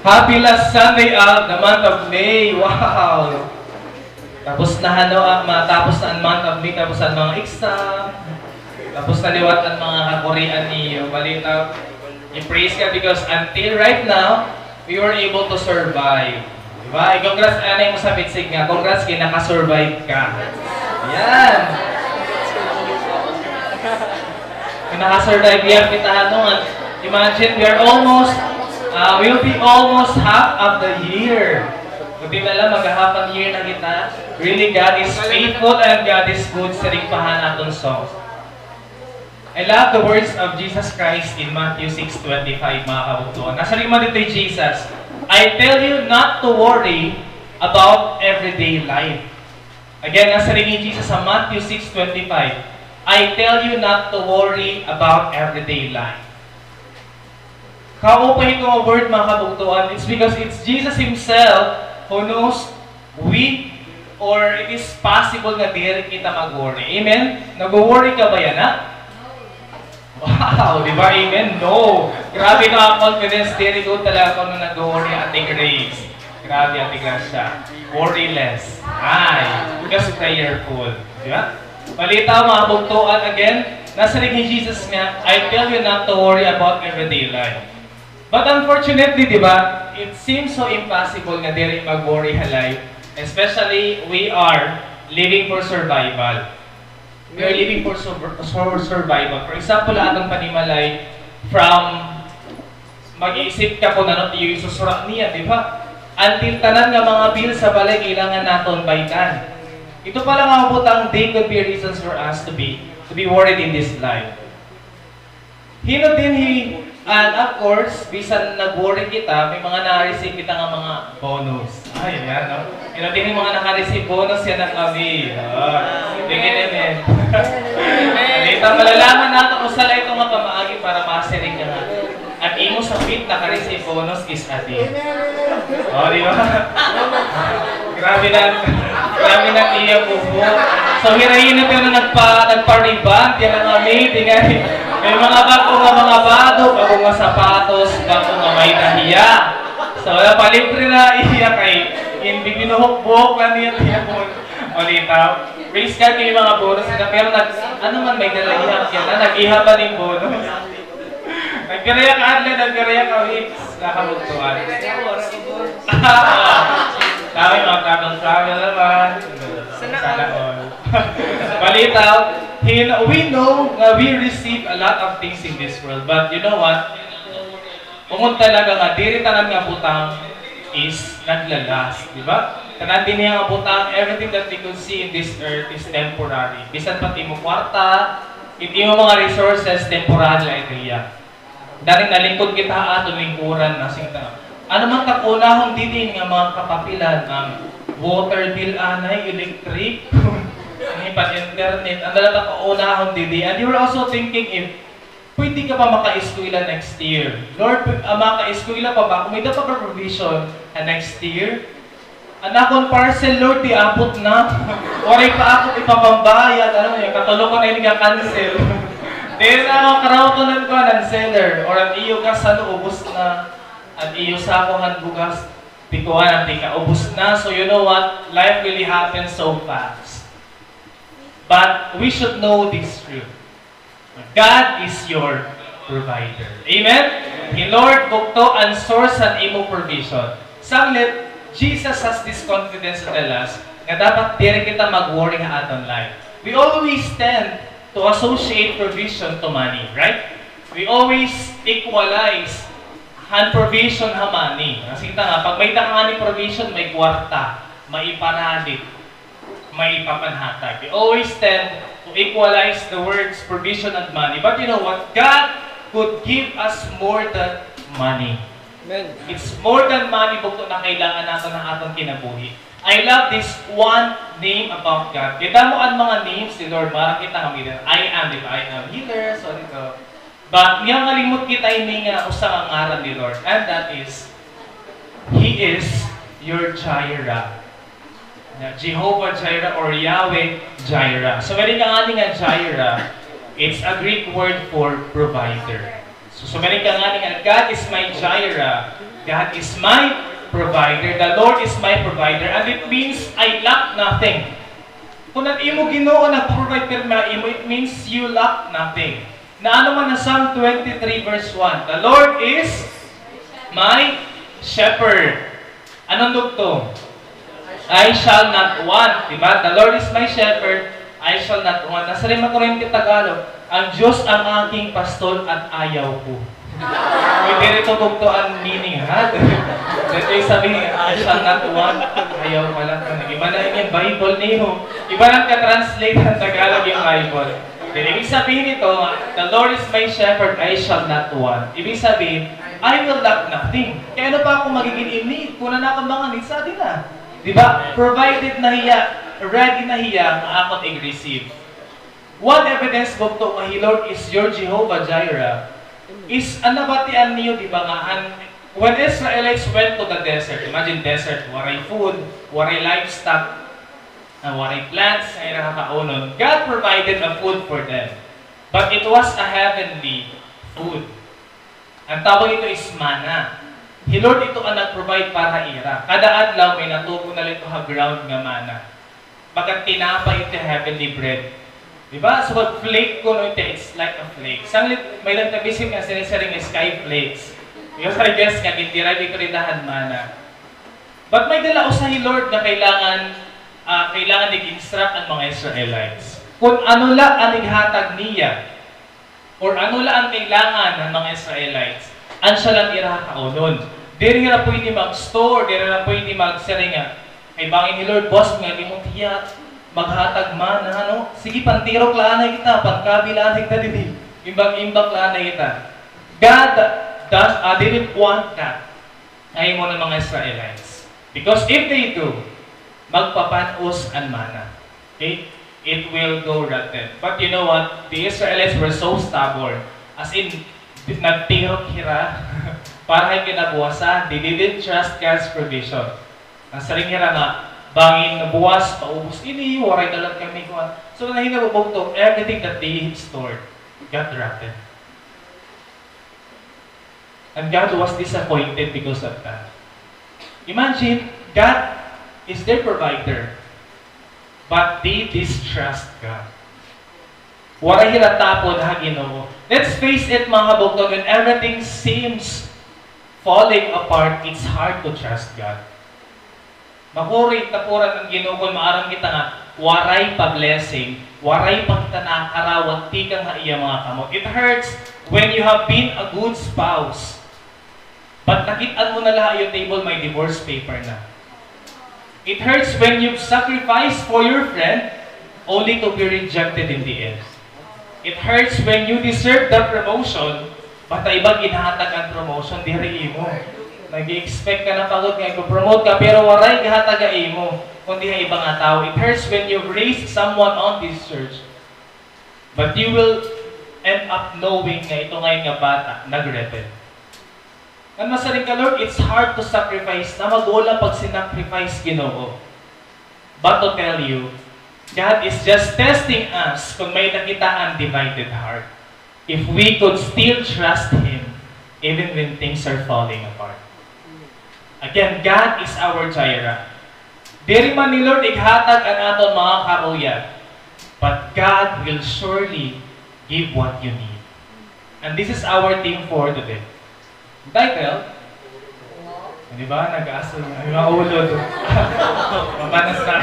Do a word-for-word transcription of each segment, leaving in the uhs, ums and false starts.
Happy last Sunday of the month of May. Wow! Tapos na, ano, ah, matapos na an month of May, tapos an mga exam, tapos na liwat an mga kakurian niyo. Balita, i-praise God because until right now, we were able to survive. Diba? I-congrats, ano, imo sa midsig nga, congrats kay naka-survive ka. Yan! Kay naka-survive yan, kita, ano, nga, imagine, we are almost, ah, we'll be almost half of the year. Buti na lang, mag-half a year na kita. Really, God is faithful and God is good, siring pa han aton song. I love the words of Jesus Christ in Matthew six twenty-five, mga kabugtoan. Nasiring man didto hi Jesus, "I tell you not to worry about everyday life." Again, nasiring hi Jesus sa Matthew six twenty-five, "I tell you not to worry about everyday life." Kaupay hito nga word, mga kabugtoan, it's because it's Jesus himself who knows we, or it is possible nga diri kita mag-worry. Amen? Nag-worry ka ba yana? Wow, di ba? Amen? No. Grabe ka confidence, diri ko talaga kuno nag-worry, Ate Grace. Grabe, Ate Gracia. Worry less. Ay, because prayerful. Di ba? Balita, mga bugtoan, again, nasiring hi Jesus nga, "I tell you not to worry about everyday life." But unfortunately, di ba, it seems so impossible nga diri mag-worry ha life, especially we are living for survival. We are living for sur-, for survival. For example, aton panimalay, from mag-iisip ka kon ano it iyo isusura niyan, di ba? Until tanan nga mga bills sa balay, kailangan naton baydan. Ito pa la nga butang, they could be reasons for us to be, to be worried in this life. Hin-o dinhi, and of course, bisan nag-worry kita, may mga na-receive kita nga mga bonus. Ay, yan, no? Hin-o dinhi mga naka-receive bonus, yana kami. Ah, sige, amen. Kita, malalaman naton usa la ito nga pamaagi para masiring ka nga an imo sapit naka-receive bonus is adi. O, di ba? Grabe na, grabe na iya buhok. So, hirayin na, pero nagpa-, nagpa-rebond, yana nga, may, di nga, may mga bag-o nga mga bado, bag-o nga sapatos, bag-o nga may dahiya. So, napalibre na iya kay, in, bibinuhok-buhok na niya, tiya mo. O, di ba? Praise God, may mga bonus na, pero nag-, ano man, may dala iya, yana, nag-iha pa ning bonus. Nagkiraya ka adlaw, nagkiraya ka weeks, nakabugtuan. Kami mga travel-travel naman. Sana all. Balita, hin-, we know nga we receive a lot of things in this world, but you know what? Ungod talaga nga, diri tanan nga butang is nagla-last, di ba? Tanan dinhi nga butang, everything that we could see in this earth is temporary. Bisan pa it imo kwarta, it imo mga resources, temporary la ito iya. Dani nalingkod kita ha aton lingkuran, nasiring ta, ano man ta kaunahon didi nga mga kapapilan, an water bill anay, electric, an iba pa, internet, ano la ta kaunahon didi. And you were also thinking if pwede ka pa makaeskwela next year. Lord, pw-, ah, makaeskwela pa ba ako? May-ada pa ba provision ha next year? An akon parcel, Lord, di abot na. Waray pa ako ipapambayad. Ano niya, katulo ko na ini nga cancel. Then, ano, karawtonan ko an seller, or an iyo kasano, ubos na. An iyo sako han bugas, di ko alam, di ka, ubos na. So, you know what? Life really happens so fast. But we should know this truth. God is your provider. Amen? Hi Lord, bugto an source han imo provision. Sanglit, Jesus has this confidence to tell us nga dapat diri kita mag-worry ha aton life. We always tend to associate provision to money, right? We always equalize han provision ha money. Nasiring ta nga, pag may-ada ka ngani provision, may kwarta, may iparalit, may ipapanhatag. We always tend to equalize the words provision and money. But you know what? God could give us more than money. Amen. It's more than money, bugto, nga kailangan naton ha aton kinabuhi. I love this one name about God. Kay damo an mga names ni Lord. Maaram kita nga may I am, di ba? I am healer, so dito. But niyamalimot kita ini nga usa nga ngaran ni Lord, and that is, He is your Jireh. Nga Jehovah Jireh or Yahweh Jireh. So, meron ka ngani nga Jireh, it's a Greek word for provider. So, so meron ka ngani nga, "God is my Jireh." God is my provider. The Lord is my provider. And it means I lack nothing. Kun an imo Ginoo nagpo-provide pirmi ha imo, it means you lack nothing. Naano man an Psalm twenty-three verse one, "The Lord is my shepherd." Ano an dugtong? "I shall not want." Di ba? "The Lord is my shepherd, I shall not want." Nasiring man kuno it Tagalog, "Ang Diyos ang aking pastol at ayaw ko." Pwede diri ito bugto an meaning, ha? Diri sabihin, "I shall not want." Ayaw pala. Iba na ini Bible niyo. Iba na ka-translate han Tagalog it Bible. Then, ibig sabihin nito, "The Lord is my shepherd, I shall not want." Ibig sabihin, I will lack nothing. Kay ano pa ako magigin in need? Kun an akon mga needs, adi na. Di ba? Provided na hiya, ready na hiya nga akon i-receive. One evidence bugto nga hi Lord is your Jehovah Jireh is an nabatian niyo, di ba, nga an, when Israelites went to the desert, imagine desert, waray food, waray livestock, ah, waray plants nga ira kakaunon, God provided a food for them. But it was a heavenly food. An tawag ito is manna. Hi Lord ito an nag-provide para ha ira. Kada adlaw may natubo na la ito ha ground nga manna. Baga tinapay ito, heavenly bread. Di ba? So, pag flake kuno ito, it's like a flake. Sanglit, may nagtabisin nga sinisiring nga sky flakes. Because I guess nga, gindirive ito dida han manna. But may-ada la usa hi Lord nga kailangan, ah, kailangan ig-instruct an mga Israelites. Kun ano la an ighatag niya, or ano la an kailangan han mga Israelites, an siya la an ira kakaunon. Diri hira pwede mag-store, diri hira pwede magsiring nga, "Ay, bangin hi Lord, buwas nga, di mo tiya maghatag manna, ano? Sige, pantirok la anay kita, pankabi la anay kita didi. Imbak-imbak la anay kita." God does, ah, didn't want that. Ay mo ng mga Israelites. Because if they do, magpapanos an manna. Okay? It will go rotten. But you know what? The Israelites were so stubborn. As in, di-, nagtirok hira para ha kinabuwasan. They didn't trust God's provision. Nasiring hira nga, "Bangin buwas, paubos ini, waray na la kami kuan." So, nahinabo bugto, everything that they stored got rotten. And God was disappointed because of that. Imagine, God is their provider, but they distrust God. Waray hira tapod ha Ginoo. Let's face it, mga kabugton, when everything seems falling apart, it's hard to trust God. Makuri, tapuran an Ginoo kon maaram kita nga waray pa blessing, waray pa kita nakakarawat tikang ha iya mga kamot. It hurts when you have been a good spouse, but nakit-an mo na la ha iyo table may divorce paper na. It hurts when you've sacrificed for your friend only to be rejected in the end. It hurts when you deserve the promotion, but ha iba ginhatag an promotion, diri imo. Nag-expect ka na pa gud nga ipo-promote ka, pero waray gihatag ha imo, kundi ha iba nga tawo. It hurts when you've raised someone on this church, but you will end up knowing nga ito ngay-an nga bata nag-rebel. Ngan masiring ka, "Lord, it's hard to sacrifice." Namaguol an pag-sacrifice, Ginoo. But to tell you, God is just testing us kon may-ada kita undivided heart. If we could still trust Him even when things are falling apart. Again, God is our Jireh. Diri man ni Lord ighatag an aton mga karuyag, but God will surely give what you need. And this is our theme for today. Title? Di ba? Nag-aasol na. Ay, mga ulo doon. Mapanas na.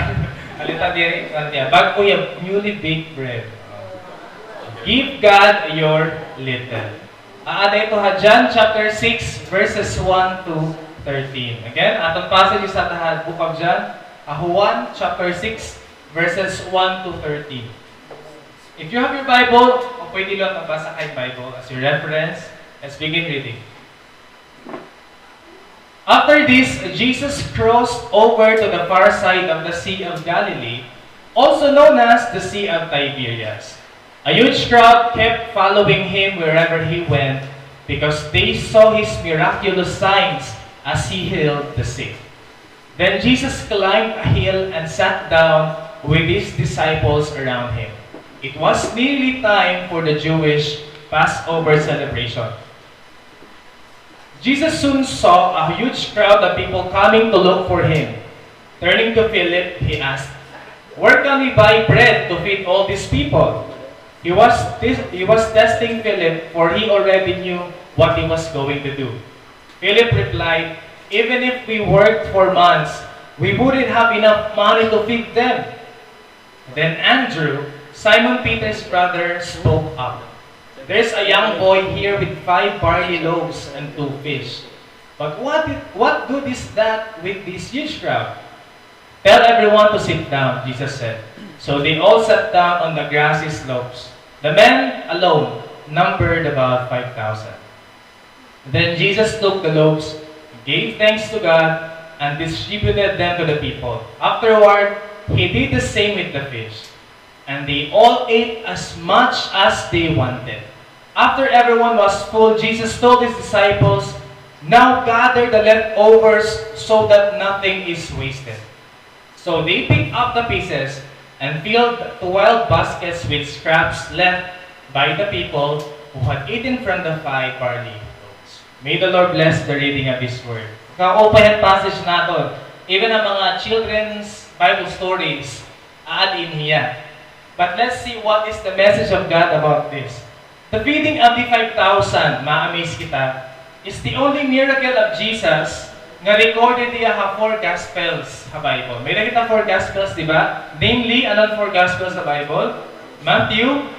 Halita diri, kuan niya. Bag-o hiya, newly baked bread. Give God your little. Aada ito ha John chapter six, verses one to thirteen. Again, aton passage is ha Book of John, ha Juan chapter six, verses one to thirteen. If you have your Bible, o pwede la mabasa kay Bible as your reference. Let's begin reading. After this, Jesus crossed over to the far side of the Sea of Galilee, also known as the Sea of Tiberias. A huge crowd kept following him wherever he went, because they saw his miraculous signs as he healed the sick. Then Jesus climbed a hill and sat down with his disciples around him. It was nearly time for the Jewish Passover celebration. Jesus soon saw a huge crowd of people coming to look for him. Turning to Philip, he asked, "Where can we buy bread to feed all these people?" He was, tes- he was testing Philip, for he already knew what he was going to do. Philip replied, "Even if we worked for months, we wouldn't have enough money to feed them." Then Andrew, Simon Peter's brother, spoke up. "There's a young boy here with five barley loaves and two fish. But what, did, what good is that with this huge crowd?" "Tell everyone to sit down," Jesus said. So they all sat down on the grassy slopes. The men alone numbered about five thousand. Then Jesus took the loaves, gave thanks to God, and distributed them to the people. Afterward, he did the same with the fish. And they all ate as much as they wanted. After everyone was full, Jesus told his disciples, "Now gather the leftovers so that nothing is wasted." So they picked up the pieces and filled twelve baskets with scraps left by the people who had eaten from the five barley loaves. May the Lord bless the reading of His Word. Kaupay an passage naton. Even an mga children's Bible stories, aadi ini hiya. But let's see what is the message of God about this. The feeding of the five thousand, ma-amaze kita, is the only miracle of Jesus nga recorded hiya ha four Gospels ha Bible. May-ada kita four Gospels, di ba? Namely, ano an four Gospels sa Bible? Matthew,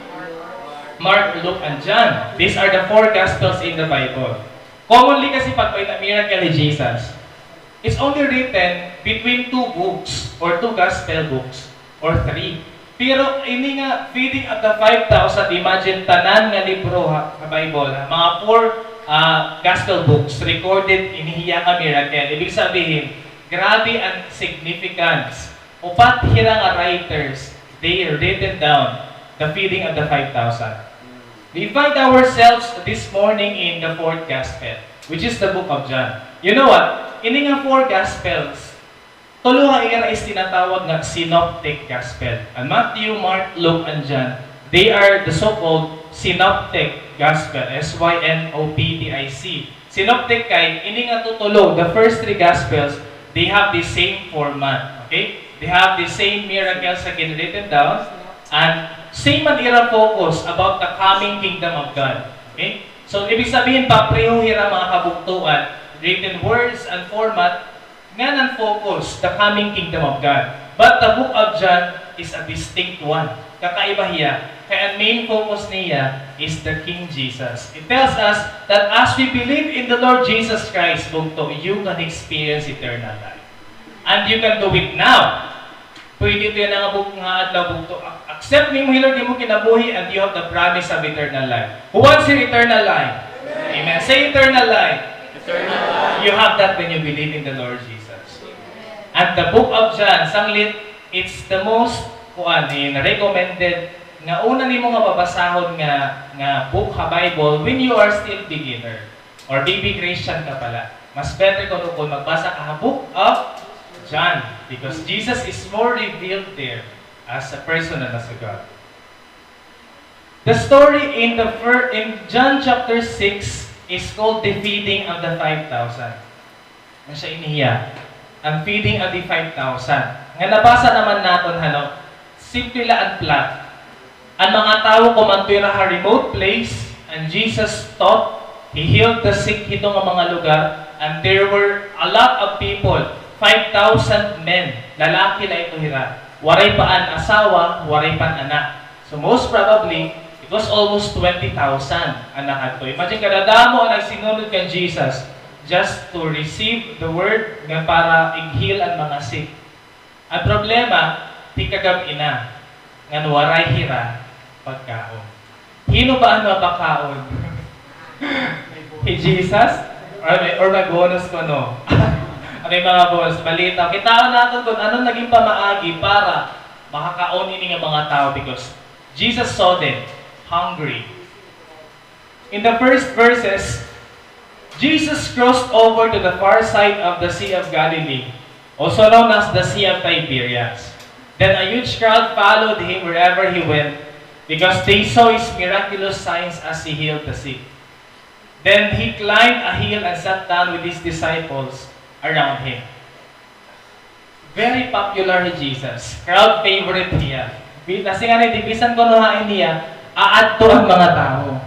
Mark, Luke, and John. These are the four Gospels in the Bible. Commonly kasi pag may miracle hi Jesus, it's only written between two books or two gospel books or three. Pero ini nga feeding of the five thousand, imagine, tanan nga libro ha, ha Bible, ha mga four, ah, gospel books, recorded ini hiya nga miracle. Ibig sabihin, grabe an significance. Upat hira nga writers, they written down the feeding of the five thousand. We find ourselves this morning in the fourth gospel, which is the book of John. You know what? Ini nga four gospels, tulo ha ira is tinatawag nga synoptic gospel. An Matthew, Mark, Luke, and John, they are the so-called synoptic gospel, S Y N O P T I C. Synoptic kay ini nga tutulo, the first three gospels, they have the same format, okay? They have the same miracles nga gin-written down, and same man ira focus about the coming kingdom of God, okay? So, ibig sabihin, papreho hira mga kabugtoan, written words and format, ngan an focus, the coming kingdom of God. But the book of John is a distinct one. Kakaiba hiya. Kay an main focus niya is the King Jesus. It tells us that as we believe in the Lord Jesus Christ, bugto, you can experience eternal life. And you can do it now. Pwede ito yana nga bug-, nga adlaw, bugto. Ac-, accept nimo hi Lord, imo kinabuhi, and you have the promise of eternal life. Who wants your eternal life? Amen. Say, "Eternal life." Eternal life. You have that when you believe in the Lord Jesus. And the book of John, sanglit, it's the most, kuan, eh, recommended nga una nimo nga babasahon nga, nga book ha Bible when you are still beginner or baby Christian ka pa la. Mas better kuno kon magbasa ka ha book of John, because Jesus is more revealed there as a person and as a God. The story in the fir-, in John chapter six is called the feeding of the five thousand. Asya ini hiya, an feeding of the five thousand. Nga nabasa naman naton, hano, simple la an plot. An mga tawo kumadto hira ha remote place, and Jesus taught, He healed the sick hito nga mga lugar, and there were a lot of people, five thousand men, lalaki la ito hira. Waray pa an asawa, waray pa an anak. So most probably, it was almost twenty thousand an nakadto. Imagine, kadadamo an nagsinunod kan Jesus just to receive the word nga para ig-heal an mga sick. An problema, tikagab-i na, ngan waray hira pagkaon. Hin-o ba an mapakaon? Hi Jesus? Or may, or may bonus kuno? Ano, mga bonus? Balita. Kitaon naton kon ano naging pamaagi para makakaon ini nga mga tawo, because Jesus saw them hungry. In the first verses, Jesus crossed over to the far side of the Sea of Galilee, also known as the Sea of Tiberias. Then a huge crowd followed him wherever he went, because they saw his miraculous signs as he healed the sick. Then he climbed a hill and sat down with his disciples around him. Very popular hi Jesus. Crowd favorite hiya. Bi-, nasiring ngani, bisan kuno hain hiya, aadto an mga tawo.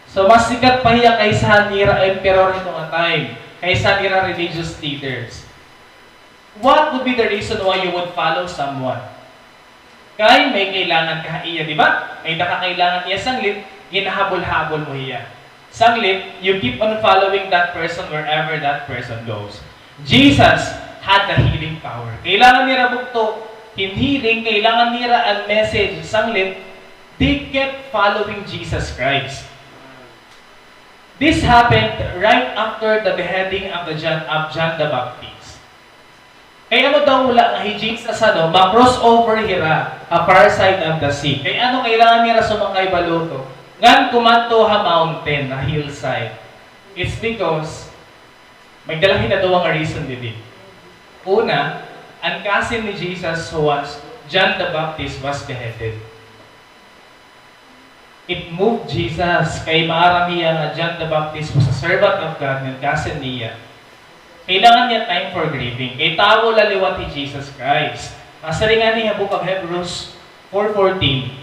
So, mas sikat pa hiya kaysa han ira emperor hito nga time, kaysa han ira religious leaders. What would be the reason why you would follow someone? Kay may kailangan ka ha iya, di ba? May-ada ka kailangan ha iya sanglit, ginahabol-habol mo hiya. Sanglit, you keep on following that person wherever that person goes. Jesus had the healing power. Kailangan nira bugto hin healing, kailangan nira an message, sanglit, they kept following Jesus Christ. This happened right after the beheading of the John, of John the Baptist. Kay ano daw wala nga hi Jesus, ano, ma-cross over hira ha far side of the sea. Kay ano kailangan nira sumakay baluto? Ngan kumadto ha mountain, ha hillside. It's because may-ada la hira duha nga reason didi. Una, an cousin ni Jesus who was John the Baptist was beheaded. It moved Jesus, kay maaram hiya nga John the Baptist was a servant of God, ngan cousin niya. Kailangan niya time for grieving. Kay tawo la liwat hi Jesus Christ. Nasiring ngani ha book of Hebrews four fourteen,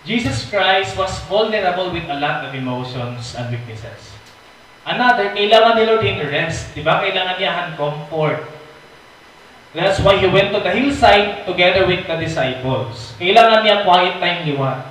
Jesus Christ was vulnerable with a lot of emotions and weaknesses. Another, kailangan ni Lord hin rest. Di ba? Kailangan niya han comfort. That's why he went to the hillside together with the disciples. Kailangan niya quiet time liwat.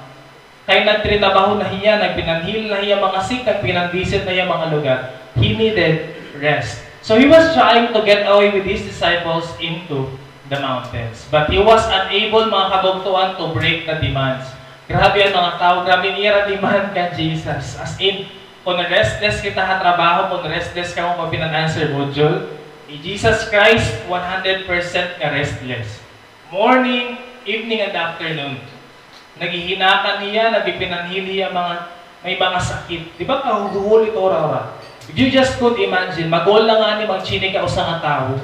Kay nagtrinabaho na hiya, nagpinanhil na hiya mga sick, nagpinanbisit na hiya mga lugar. He needed rest. So he was trying to get away with his disciples into the mountains. But he was unable, mga kabugtoan, to break the demands. Grabe an mga tawo, grabe an ira demand kan Jesus. As in, kon restless kita ha trabaho, kon restless kamo pag pinan-answer module, hi Jesus Christ, one hundred percent nga restless. Morning, evening, and afternoon. Naghihinakan hiya, nagpipinanhil hiya mga, may mga sakit. Di ba, kahuhulit ora-ora. If you just could imagine, maguol na ngani magtsini ka usa nga tawo.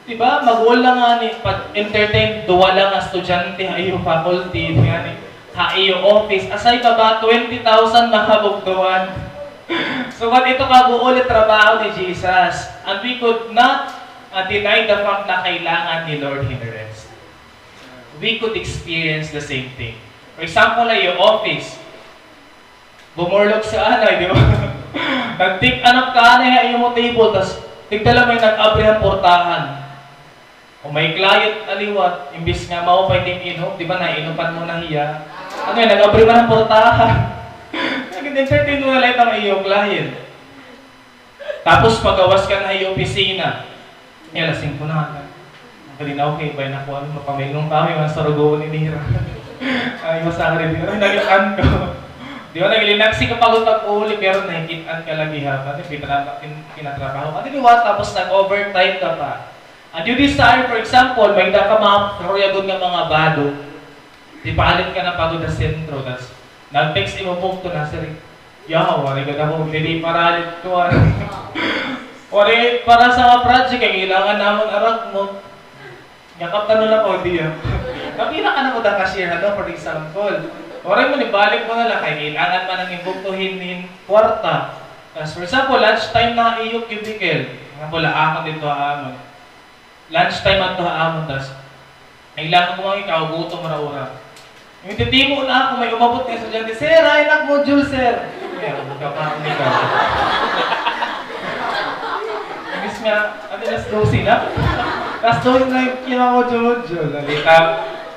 Di ba? Maguol na ngani pag-entertain, duha la nga estudyante ha iyo faculty, ngani, ha iyo office. Asay pa ba, twenty thousand mga kabugtoan. So, but ito kaguol it trabaho ni Jesus. And we could not, uh, deny the fact na kailangan ni Lord hin rest. We could experience the same thing. For example, ha iyo office, bumulog sa anay, di ba? Nag-take a nap ka anay ha imo table, tas tigda la may nag-abri han portahan. O may client na liwat, imbis nga maupay it im inop, di ba, nainupan mo na hiya. Ano yan, nag-abri man han portahan. Nag-entertain mo na la it iyo client. Tapos pagawas ka na ha iyo opisina. Niya, alas singko na. Ang kalinaw kay bay na kuan, mapamilngon kami, mga sarugoon ni Mira. Ay, masakit din. Ay, nagit-an ko. Di ba, naglinaksi ka pagod pag-uli, pero nakikit-an ka lagi ha. Ano, pinatraba-, pin-, pinatrabaho ka. Di ba, tapos nag-overtime ka pa. And you desire, for example, may-ada ka mga karuyag nga mga bado. Di palit ka na pagod ha sentro, tas nag-text imo bugto na, sir. Yawa, waray gad ako diri para didto, ah. Waray para sa mga project, kay kailangan namon aragmot. Yakap ka na lang, o, diya. Kapila ka na ko da cashier, ano, for example. Waray man, ibalik mo na lang, kay kailangan man an im bugto hin, hin kwarta. Tas, for example, lunch time na ha iyo cubicle. Nga pula, ako didto, ah, ano. Lunch time adto ha amon, tas kailangan ko man ikaw, gutom ra ura. Yung titimo na ako, may umabot nga estudyante, "Sir, ay, nak module, sir." Kaya, magkakaon ikaw. Imbis nga, ano, alas dose na? Alas dose na yung kinamodule-module. Nalita.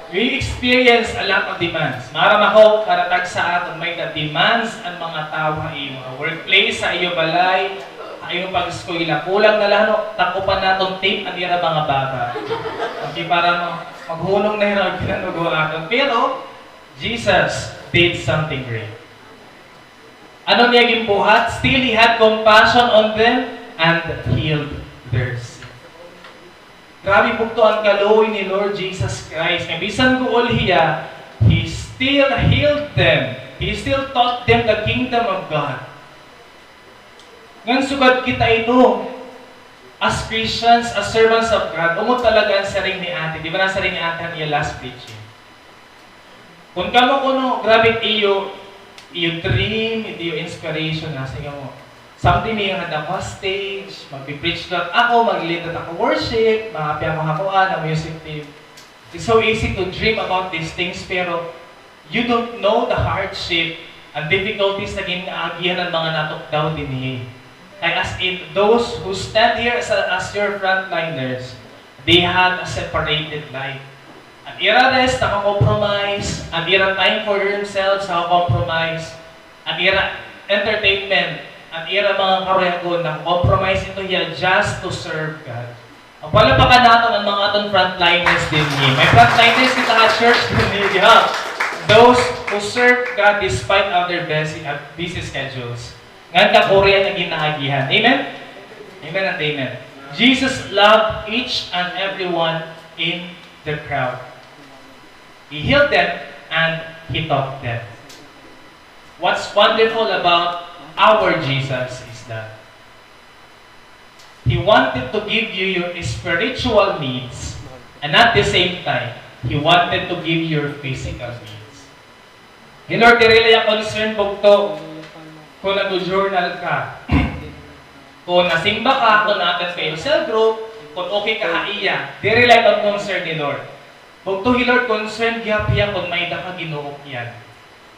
We experience a lot of demands. Maaram ako, para tagsa aton may-ada demands an mga tawo ha imo, ha workplace, sa iyo balay, ha imo pag-eskwela. Kulang na la, no? Takupan naton tape an ira mga baba. Okay, para ma-, maghunong na hira og pinanugo aton. Pero, Jesus did something great. Ano niya ginbuhat? Still, he had compassion on them and healed their sick. Grabe bugto an kaluoy ni Lord Jesus Christ. Nga bisan guol hiya, he still healed them. He still taught them the kingdom of God. Ngan sugad kita ito, as Christians, as servants of God, umot talaga an siring ni Ate. Di ba nasiring ni Ate han iya last preaching? Kon kamo kuno, grabe it iyo Iyo dream, ito iyo inspiration nga, sige mo. Someday may nga ako stage, magpi-preach lang ako, mag-lead ako worship, maapi ako ha kuan, ha music team. It's so easy to dream about these things, pero you don't know the hardship and difficulties na gin-aagihan han mga natukdaw dinhi. Kay as in, those who stand here as, a, as your frontliners, they had a separated life. An ira rest, naka-compromise. An ira time for themselves, naka-compromise. An ira entertainment, an ira mga karuyagon, naka-compromise ito hiya just to serve God. Palakpakan naton an mga aton frontliners dinhi. May frontliners kita ha church dinhi, ha? Those who serve God despite of their busy, uh, busy schedules. Ngan kakurian an gin-aagihan. Amen? Amen and amen. Jesus loved each and everyone in the crowd. He healed them and he taught them. What's wonderful about our Jesus is that He wanted to give you your spiritual needs, and at the same time, He wanted to give you your physical needs. Hi Lord, diri la iya concern bugto kon nag-journal ka, kon nasimba ka, kon na-attend ka ha cell group, kon okay ka ha iya. Diri la ito an concern ni Lord. Bugto hi Lord, concern gihap hiya kon may-ada ka ginuukyan.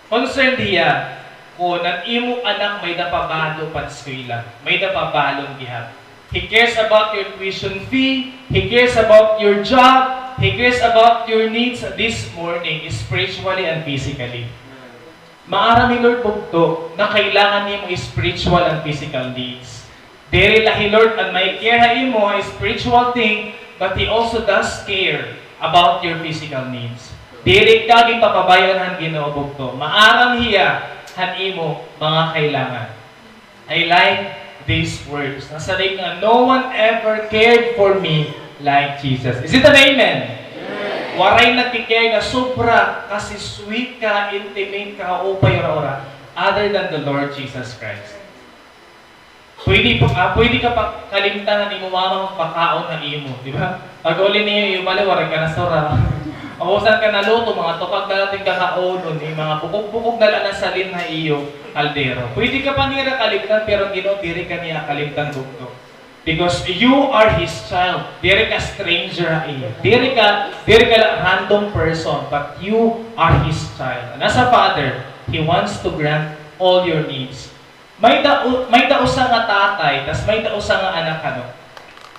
Concerned hiya kon an imo anak may-ada pa bado paeskwela, may-ada pa balon gihap. He cares about your tuition fee, he cares about your job, he cares about your needs this morning, spiritually and physically. Maaram hi Lord bugto na kailangan nimo spiritual and physical needs. Diri la hi Lord an may care ha imo ha spiritual thing, but He also does care about your physical needs. Diri ka ginpapabay-an han Ginoo bugto. Maaram hiya han imo mga kailangan. I like these words. Nasiring nga, "No one ever cared for me like Jesus." Is it an amen? Waray nagki-care nga sobra, kasi sweet, ka-intimate, kaupay, ura-ura, other than the Lord Jesus Christ. Pwede, ah, pwede ka pa kalimtan han imo mama magpakaon ha imo, di ba? Pag-uli niyo, iyo bali, waray ka na sura. Mausan ka naluto, mga tukag na la it kakaonon, eh, mga bukog-bukog na la an salin ha iyo kaldero. Pwede ka pa nira kalimtan, pero an Ginoo, diri ka niya kalimtan bugto. Because you are His child. Diri ka stranger ha iya. Diri ka, diri ka la random person, but you are His child. And as a father, He wants to grant all your needs. May-ada u-, may-ada usa nga tatay, tas may-ada usa nga anak, ano,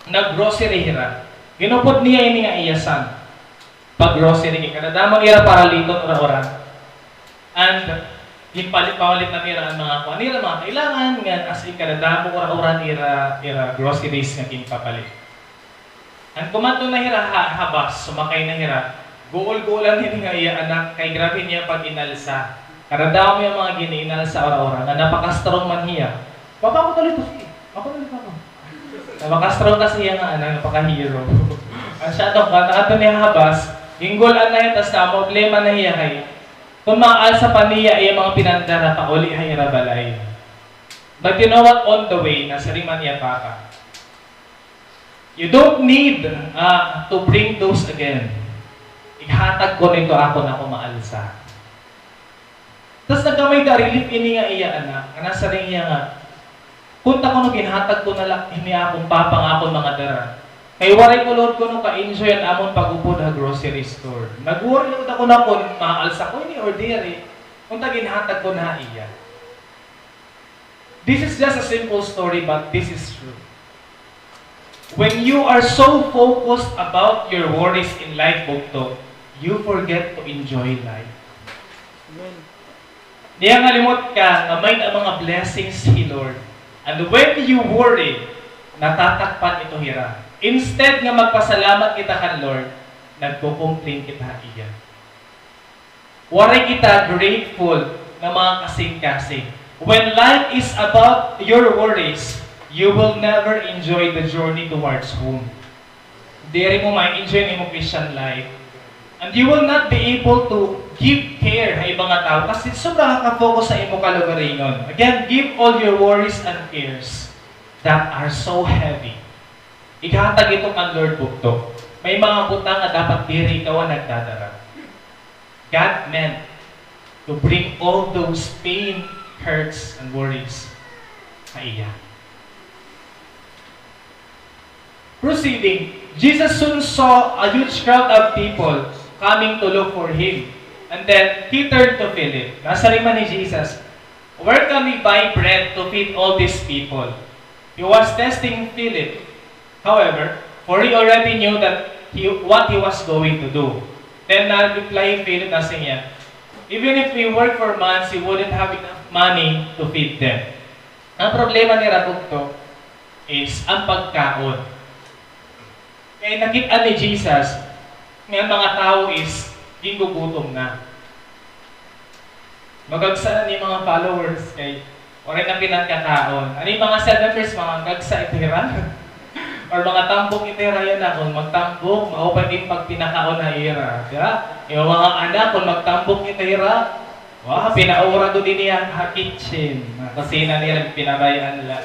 nag-grocery hira. Ginupod niya ini nga iya son. Pag-grocery, kay kadadamo nira paraliton, ura-ura. And ginpalit-palit na nira an mga kuan nira, mga kailangan, ngan as in kadadamo, ura-ura nira, ira groceries nga ginpapalit. An kumadto na hira ha, ha bus, sumakay na hira. Guol-guolan hini nga iya anak, kay grabe niya pag-inalsa. Kadadamo niya mga gin-inalsa, ura-ura, nga napaka-strong man hiya. Papa, ako tuloy to, sige. Ako tuloy, papa. Napaka-strong kasi hiya nga anak, napaka-hero. An siya to, pagkadto niya ha bus, ginguol-an na hiya, tas naproblema na hiya kay kon maalsa pa niya iya mga pinandara pauli ha ira balay. But you know what? On the way, nasiring man iya papa, "You don't need, ah, to bring those again. Ighatag ko na ito akon ako maalsa." Tas nagkamay-ada relief ini nga iya anak, nga nasiring hiya nga, "Kunta kuno ginhatag ko na la ini akon papa nga akon mga dara. Kay waray ko liwat kuno ka-enjoy an amon pag-upod ha grocery store. Nag-worry liwat ako na kon maalsa ko ini or diri. Kunta ginhatag ko na ha iya." This is just a simple story, but this is true. When you are so focused about your worries in life, bugto, you forget to enjoy life. Amen. Niyangalimot ka nga may-ada mga blessings hi Lord. And when you worry, natatakpan ito hira. Instead nga magpasalamat kita kan Lord, nagko-complain kita ha iya. Waray kita grateful nga mga kasingkasing. When life is about your worries, you will never enjoy the journey towards home. Diri mo ma-enjoy an imo Christian life. And you will not be able to give care ha iba nga tawo kasi sobra ka ka-focus sa imo kalugaringon. Again, give all your worries and cares that are so heavy. Ighatag ito kan Lord, bugto. May mga butang nga dapat diri ikaw an nagdadara. God meant to bring all those pain, hurts, and worries ha iya. Proceeding, Jesus soon saw a huge crowd of people coming to look for him. And then, he turned to Philip. Nasiring man hi Jesus, "Where can we buy bread to feed all these people?" He was testing Philip, however, for he already knew that he, what he was going to do. Then na-reply Philip, nasiring niya, "Even if we work for months, we wouldn't have enough money to feed them." An problema nira bugto is an pagkaon. Kay nakit-an ni Jesus nga an mga tawo is gingugutom na. Magagsa na an iya mga followers kay waray na pinangkakaon. An iya mga cell members, magagsa ito hira. Or mga tambok ito hira yana, kon magtambok, maupay it pagpinakaon ha ira. Di ba? Iya mga anak, kon magtambok ito hira, wa, pinaura gud ini ha, ha kitchen. Ha kusina nira, pinabay-an la.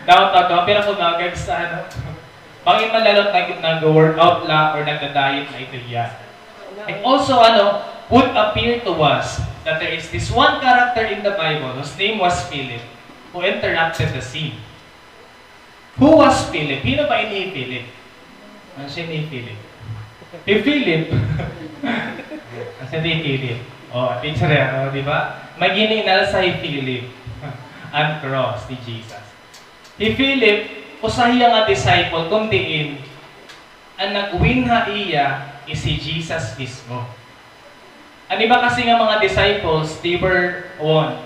Daw, daw, daw, pero kon magagsa, ano? Bangin man la nag-, nag-workout la or nagda-diet na ito hiya. And also, ano, would appear to us that there is this one character in the Bible whose name was Philip, who interrupted the scene. Who was Philip? Hin-o ba ini hi Philip? Ano siya ni Philip? Hi Philip. Ano siya ni Philip? Oh, teacher yan, oh, di ba? May gin-inalsa hi Philip an cross ni Jesus. Hi Philip, usa hiya nga disciple, kon diin an nag-win ha iya is hi Jesus mismo. An iba kasi nga mga disciples, they were won.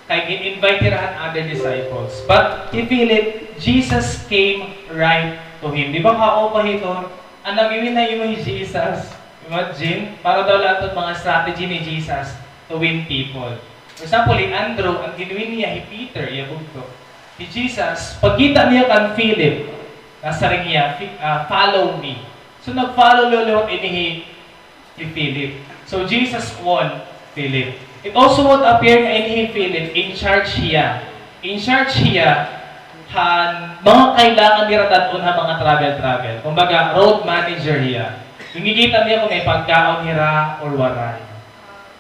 Kay gin-invite hira han other disciples. But hi Philip, Jesus came right to him. Di ba, kaupay ito? An nag-win ha imo hi Jesus. Imagine, para daw la adton mga strategy ni Jesus to win people. For example, hi Andrew, an gin-win niya hi Peter, iya bugto. Hi Jesus, pagkita niya kan Philip, nasiring hiya, "Fi-, ah, follow me." So, nag-follow liwat ini hi, hi Philip. So, Jesus won Philip. It also would appear nga ini hi Philip, in charge hiya. In charge hiya han mga kailangan nira dad-on ha mga travel-travel. Kumbaga, road manager hiya. Gingigita niya kon may pagkaon hira or waray.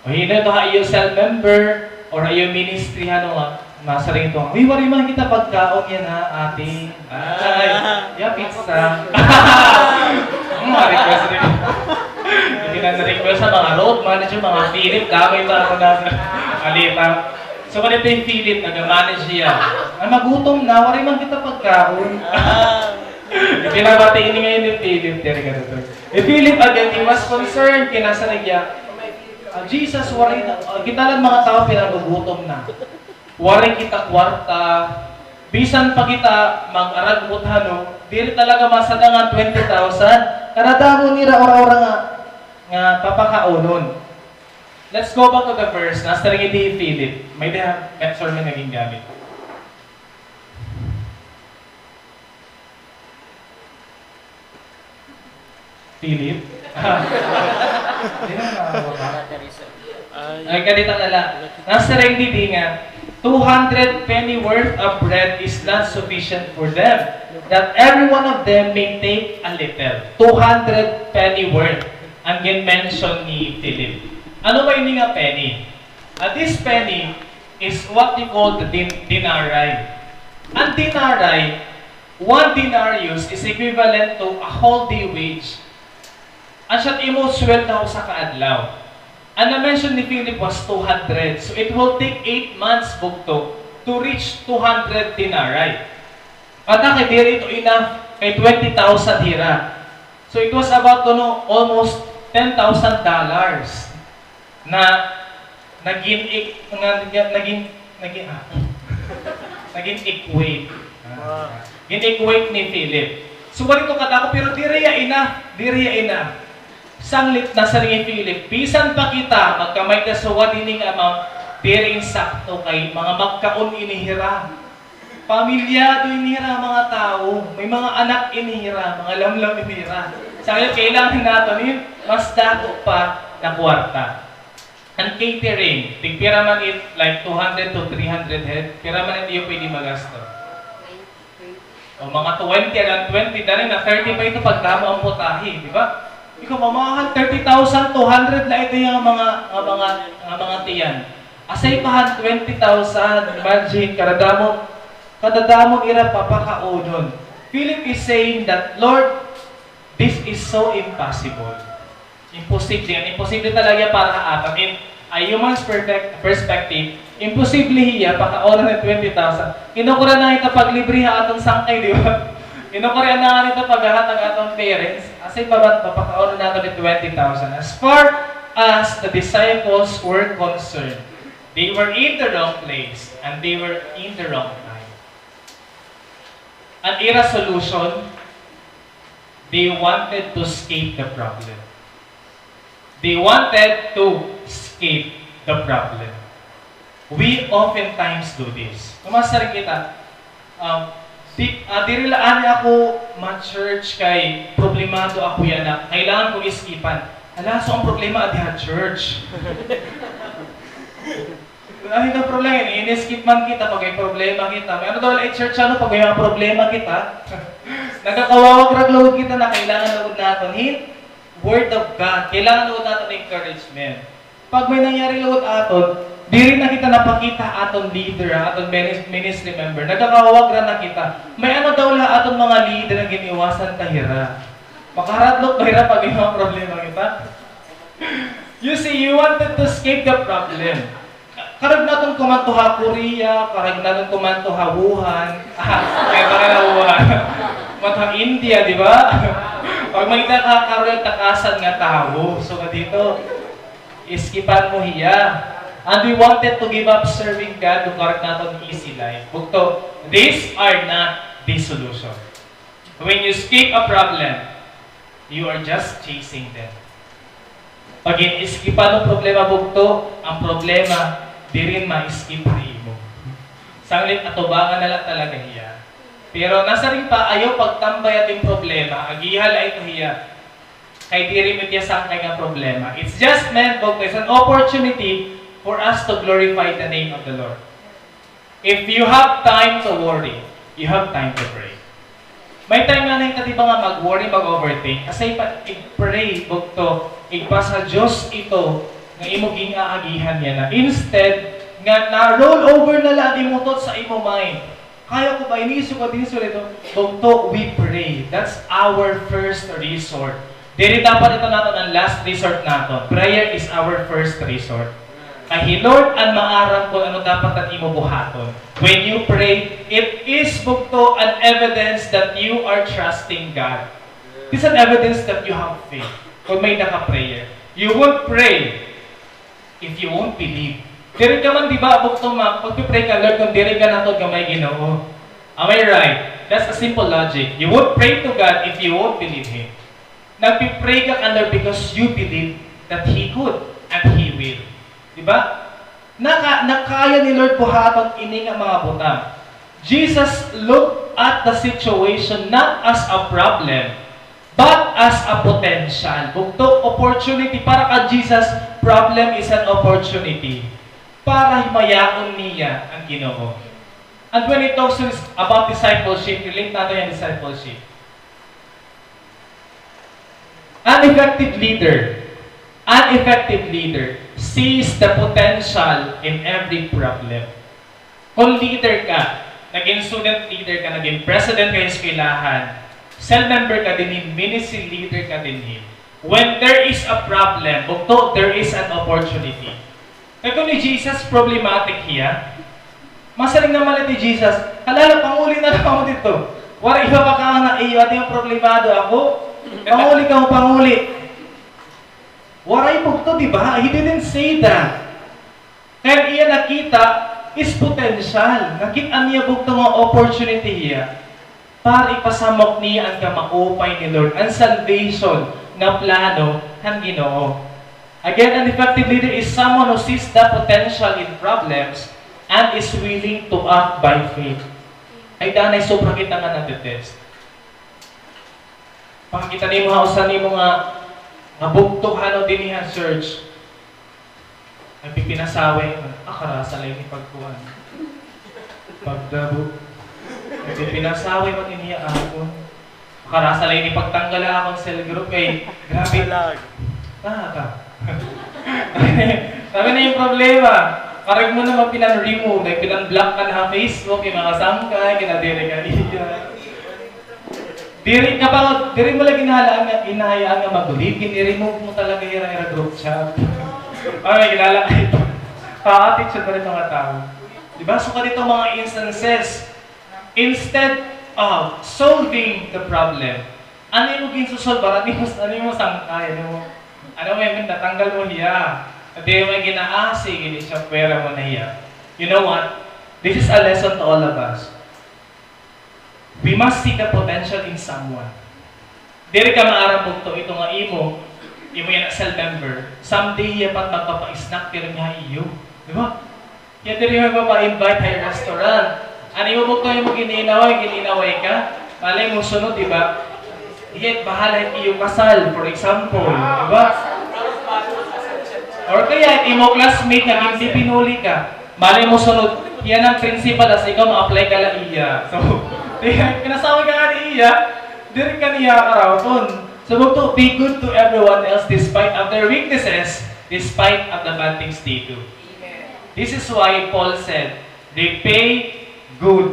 O hin-o ito ha iyo cell member or ha iyo ministry, ano nga, nasiring ito, "Uy, waray man kita pagkaon yana, ate." Ay, iya pizza. Hmm, ma-request rin. Hindi na na-request ha mga road manager, mga Philip, damo ito, ano na, alita. So, ganito hi Philip, naga-manage hiya. Ay, magutom na, waray man kita pagkaon. Ipinabati ini ngayon ni Philip, diri ka totoo. Hi Philip, again, he was concerned, kinasiring hiya, "Ah, Jesus, waray na, ah, kita la mga tawo pinagugutom na. Waray kita kwarta. Bisan pa kita mag-aragmot, ano, diri talaga masada nga twenty thousand. Kadamo nira ura-ura nga, nga papakaonon." Let's go back to the verse. Nasiring ini hi Philip. May-ada, may-ada sermon nga gingamit. Philip? Di na, ay, kadita na la. Nasiring didi nga, "Two hundred penny worth of bread is not sufficient for them, that every one of them may take a little." Two hundred penny worth an gin-mention ni Philip. Ano ba ini nga penny? Ah, this penny is what you call the din-, denarii. An denarii, one denarius is equivalent to a whole day wage. Asya it imo sweldo ha usa ka adlaw. An na-mention ni Philip was two hundred. So it will take eight months, bugto, to reach two hundred denarii. Ada kay diri ito enough kay twenty thousand hira. So it was about, kuno, almost ten thousand dollars na nagin-, nga, nga, nagin-, nagin-, ah, nagin-equate. Ah, gin-equate ni Philip. So, ganito kadako, pero diri hiya enough, diri hiya enough. Sanglit, nasiring hi Philip, "Bisan pa kita, magkamay ta suwad hini nga amount, diri insakto kay mga magkaon ini hira." Pamilyado ini hira mga tawo, may mga anak ini hira, mga lamlam ini hira. Sanglit kailangan naton hin mas dako pa na kwarta. An catering, tig pira man it, like, two hundred to three hundred head, pira man it iyo pwede magasto? O, mga twenty, around twenty, dali na, thirty pa ito pagdamo an putahe, di ba? Kamamahan, thirty thousand two hundred la ito nga mga, nga mga, nga mga tiyan. Asay pa han twenty thousand, imagine, kadadamo, kadadamo ira papakaonon. Philip is saying that, "Lord, this is so impossible." Imposible, an imposible talaga para ha aton. In a human's perfect, perspective, imposible hiya pakaonon an twenty thousand. Kinukurian na kita paglibre ha aton sangkay, di ba? Kinukurian na kita paghahatag ha aton parents. Asay pa ba papakaonon naton hin twenty thousand? As far as the disciples were concerned, they were in the wrong place and they were in the wrong time. An ira solution, they wanted to escape the problem. They wanted to escape the problem. We oftentimes do this. Kung masari kita, um, di, ah, diri la anay ako ma-church kay problemado ako yana. Kailangan ko iskipan. Hala, so an problema adi ha church. Ay, no problema. Ini-skip man kita pag may problema kita. May ano daw la i-church, ano, pag may mga problema kita. Nagakawawagrag lugod kita na kailangan lugod naton hin Word of God. Kailangan lugod naton encouragement. Pag may nangyari lugod aton, diri na kita napakita aton leader, aton minis-, ministry member. Nagakawawagrag na kita. May ano daw la aton mga leader nga giniiwasan ta hira. Makaradlok ba hira pag may mga problema kita? You see, you wanted to escape the problem. Karuyag naton kumadto ha Korea, karuyag naton kumadto ha Wuhan. Ah, kay para na Wuhan. Kumadto ha India, di ba? Pag may nakakaruyag takasan nga tawo, so kadito, iskipan mo hiya. And we wanted to give up serving God, kung karuyag naton easy life. Bugto, these are not the solution. When you escape a problem, you are just chasing them. Pag in-iskipan mo problema, bugto, an problema diri ma-escape ha imo. Sanglit atubangan na la talaga hiya. Pero nasiring pa, ayaw pagtambay aton problema, agiha la ito hiya. Kay diri mo it iya sangkay nga problema. It's just meant, bugto, it's an opportunity for us to glorify the name of the Lord. If you have time to worry, you have time to pray. May time nga nahitabo ba nga mag-worry, mag-overthink, asay pa ig-pray, bugto, igpasa Diyos ito nga imo gin-aagihan niya na. Instead, nga na-roll over na la an imo thoughts ha imo mind. Kaya ko ba ini, sugad ini, sugad ito? Bugto, we pray. That's our first resort. Diri dapat ito naton an last resort naton. Prayer is our first resort. Kay hi Lord an maaram kon ano dapat an imo buhaton. When you pray, it is, bugto, an evidence that you are trusting God. It is an evidence that you have faith. Kon may-ada ka prayer, you won't pray if you won't believe. Diri ka man, di ba, bugto, ma-, magpi-pray ka, "Lord, kon diri ka naton nga may Ginoo." Am I right? That's a simple logic. You won't pray to God if you won't believe Him. Nagpi-pray ka kan Lord because you believe that He could and He will. Di ba? Naka-, nakaya ni Lord buhaton ini nga mga butang. Jesus looked at the situation not as a problem, but as a potential. Bugto, opportunity. Para kan Jesus, problem is an opportunity para himayaon niya an Ginoo. And when he talks to this, about discipleship, relate naton an discipleship. An effective leader, an effective leader sees the potential in every problem. Kon leader ka, naging student leader ka, naging president ka ha eskwelahan, cell member ka dinhi, ministry leader ka dinhi. When there is a problem, bugto, there is an opportunity. Kay kon hi Jesus problematic hiya, masiring naman la hi Jesus, "Hala, panguli na la kamo didto. Waray iba pa kamo nga iyo, adi nga problemado ako. Panguli kamo, panguli." Waray bugto, di ba? He didn't say that. Kay an iya nakita is potential. Nakit-an niya bugto nga opportunity hiya para ipasamok niya an kamaupay ni Lord, an salvation nga plano han Ginoo. Again, an effective leader is someone who sees the potential in problems and is willing to act by faith. Ay, danay sobra kita nga nate-test. Pakita nimo ha usa nimo nga, nga bugto hano dinhi ha church. Nagpipinasaway man. Ah, karasa la ini pagkuan. Pagdabo. Nagpipinasaway man ini ha akon. Karasa la ini pagtanggal ha akon cell group kay grabe. Lag. Ah, ta. Sabi na yung problema. Karag mo naman pinan-remove, like, pinan-block ka na ha Facebook, yung mga sangkay, kinadiri ka iya. Diri ka pa, diri mo lagi hinahalaan nga, hinahayaan nga mag-leave, gini-remove mo talaga ira, ira group chat. Ay, may kilala kayo. Pa-attitude pa rin mga tao. Di ba? So, ganito mga instances, instead of solving the problem, ano yung ginsusolbar? Ano yung, ano yung sangkay? Ano mo? Ano mo yung natanggal mo hiya? At yung may ginaasi, gini siya, pwera mo na hiya. You know what? This is a lesson to all of us. We must see the potential in someone. Diri ka maaram bugto ito nga imo, imo yana cell member. Someday, iya pa it magpapa-snack pirmi ha iyo. Di ba? Iya diri magpapa-invite ha restaurant. An imo bugto, imo gin-inaway, gin-inaway ka. Malay mo sunod, di ba? Iya it bahala it iyo kasal, for example. Di ba? Or kaya, it imo classmate nga ginpipinuli ka. Malay mo sunod, hiya na an principal, tas ikaw ma-apply ka la iya. So, pinasawi ka nga ni iya, diri ka niya karawaton. So, bugto, be good to everyone else despite of their weaknesses, despite of the bad things they do. This is why Paul said, "Repay good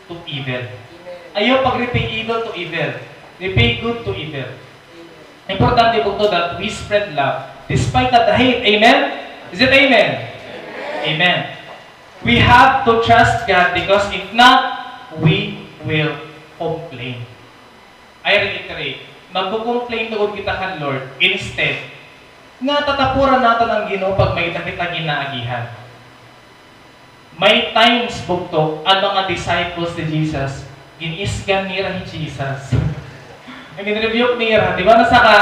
to evil." Ayaw pag-repay evil to evil. Repay good to evil. Importante bugto that we spread love despite of the hate. Amen? Is it amen? Amen. We have to trust God because if not, we will complain. I reiterate, magko-complain lugod kita kan Lord. Instead, nga tatapuran naton an Ginoo pag may-ada kita ginaagihan. May times, bugto, an mga disciples ni Jesus, gin-isgan nira hi Jesus. Nagin-rebuke nira, di ba, nasa ka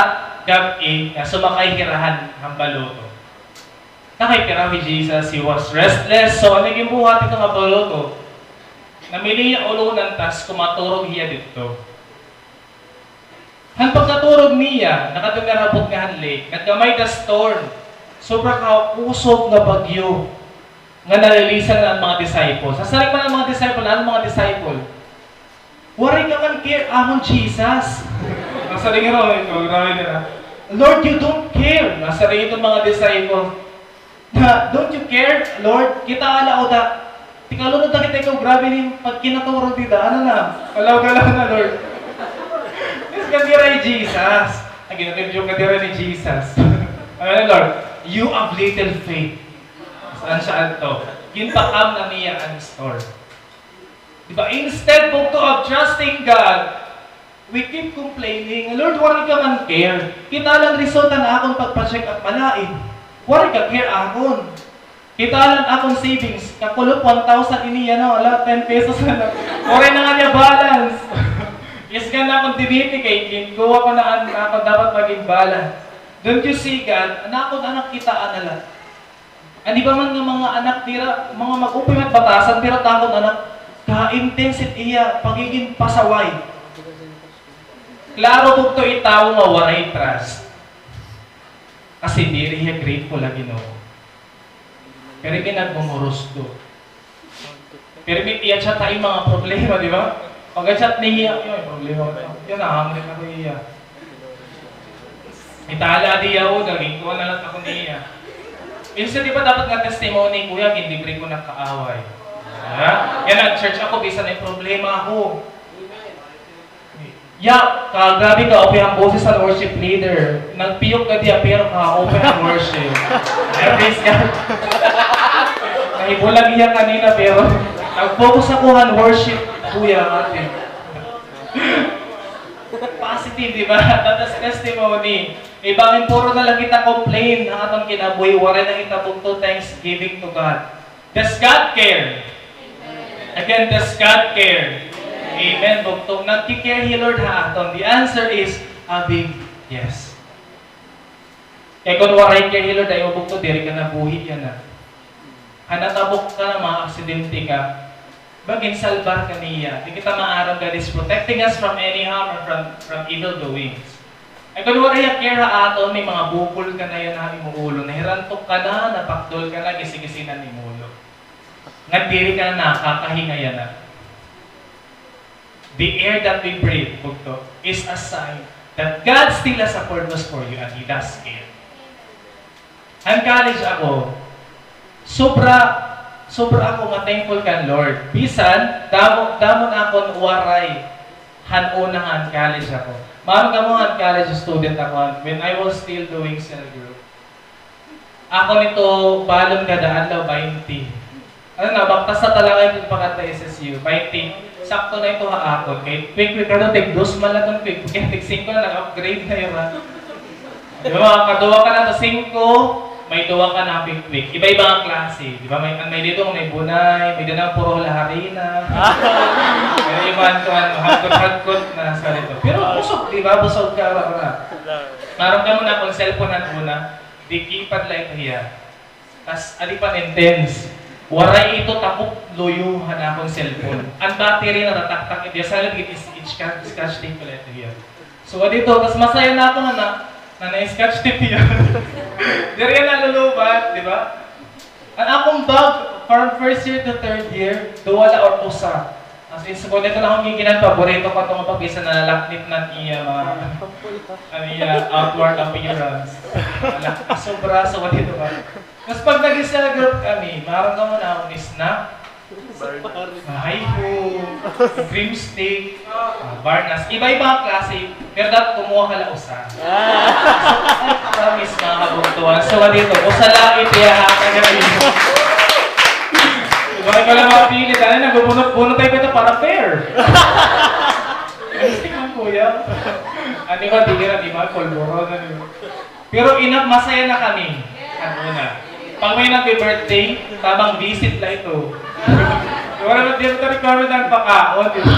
gab-i nga sumakay hira han, han baluto. Nakay piraw hi Jesus, he was restless. So, ano ginbuhat hito nga baluto? Namili hiya ulonan tas kumaturog hiya didto. Han pagkaturog niya, nakadto nga rabot nga han lake, nagkamay-ada storm. Sobra kakusog nga bagyo nga nalilisan an mga disciples. Nasiring man an mga disciple, an mga disciple, "Waray ka man care amon, Jesus." Nasiring ito, grabe nira. "Lord, you don't care." Nasiring iton mga disciple. Na, "Don't you care, Lord? Kita ala, o ta, tikalunod na kita ikaw, grabe nin pagkinaturog dida. Ano na? Galaw-galaw na, Lord." Yes, kadira ni Jesus. Ay, ginatibyo kadira ni Jesus. Ano na, Lord? "You have little faith." Saan siya adto? Ginpakam na niya an storm. Di ba? Instead, bugto, of trusting God, we keep complaining, "Lord, waray ka man care. Kita la an resulta han akon pagpa-check up malain. Waray ka care akon. Kita la an akon savings, kakulop one thousand ini, ano, ala, ten pesos na la. Waray na ngani balance." Yes, nga na akon diniti kay ginkuha ko na an akon dapat magin balance. Don't you see, God? An akon anak, kitaa na la. An iba man nga mga anak nira, mga mag-upod man it batasan, pero it akon anak, ka-intense it iya pagigin pasaway. Klaro bugto it tawo nga waray trust. Kasi diri hiya grateful ha Ginoo. Pero ginagmumurusdo. Pirmi it iya chat ha iya mga problema, di ba? Pagka-chat niya, "Ay, may problema pa." Yun, nahamon ako iya. Itala di ako, naging kuha na lang ako niya. Instead, di ba dapat nga testimony, "Kuya, hindi ko nakaaway." Ha? Yan, nag-church ako, bisan may problema ako. Ya, ka, grabe ka, okay an boses han worship leader. Nagpiyok ka diya, pero ka, okay an worship. Ay, praise God. Nahibulag iya kanina, pero nag-focus ako han worship, kuya, ate. Positive, di ba? That is testimony. Iba nga puro na lang kita complain, an aton kinabuhi, waray na kita bugto thanksgiving to God. Does God care? Again, does God care? Amen. Bugto, nagki-care hi Lord ha aton. The answer is a big yes. Kay kon waray care hi Lord ha imo, bugto, diri ka nabuhi yana. Ha natabok ka na mga aksidente ka, ba, ginsalbar ka niya. Di kita maaram, God is protecting us from any harm or from, from evil doings. Ay, kon waray hiya care ha aton, may mga bukol ka na yana ha imo ulo, nahirantok ka na, napakdol ka na, gisigisinan imo ulo. Nga diri ka na nakakahinga yana. The air that we breathe, bugto, is a sign that God still has a purpose for you and He does care. Han college ako, sobra, sobra ako nga thankful kan Lord. Bisan, damo, damo na akon waray han una han college ako. Maaram kamo han college student ako, han, when I was still doing cell group. Ako nito, balon kada adlaw, baynte. Ano na, baktas na talaga ito pagkadto S S U. Baynte. Sakto na ito ha akon. Kay quick-quick, ano, tig dos man la iton quick-quick. Kay tig singko na, nag-upgrade na ira. Di ba, mga kaduha ka na sa singko, may duha ka na quick-quick. Iba-iba nga klase. Di ba, may, may dito, may bunay, may dito na puro laharina. May iba, ano, hagkot-hagkot na sa dito. Pero busog, di ba? Busog ka, ara-ara. Maaram kamo na akon cellphone han una, di keypad la ito hiya. Tas, adi pa an intense. Waray ito takop luyo han akon cellphone. An battery natataktak, adi, sa lagi is, is, scotch tape pala ito hiya. So, adi ito, tas masaya na ako nga na, na, na-scotch tape hiya. Diri na nalulubat, di ba? An akon bag, from first year to third year, duha la or usa. As in, sugad ito na akon giginan, paborito ko ito nga pag-isa na nalaknit na an iya mga, an iya outward appearance. Ala, sobra, sobra dito ba? Mas pag nag-isa group kami, maaram kamo na akon snack, Hi-Ho, cream stick, ah, Barnas. Iba-iba ang klase. Pero dapat kumuha ka lang usa. Ah. So, I promise, mga kabugtuan. So, dito, usa lang ito, ha, kagabi. Diba, ikaw lang mapili. Dali, nagbubunot-bunot tayo ito para fair. Ay, tingnan, kuya. Ano ba, di ka na, di ba? Polvoron, ano ba? Pero enough, masaya na kami. Ano na. Pag may nagbi-birthday, tamang visit la ito. Wala na, di na requirement ang pakaon, di ba?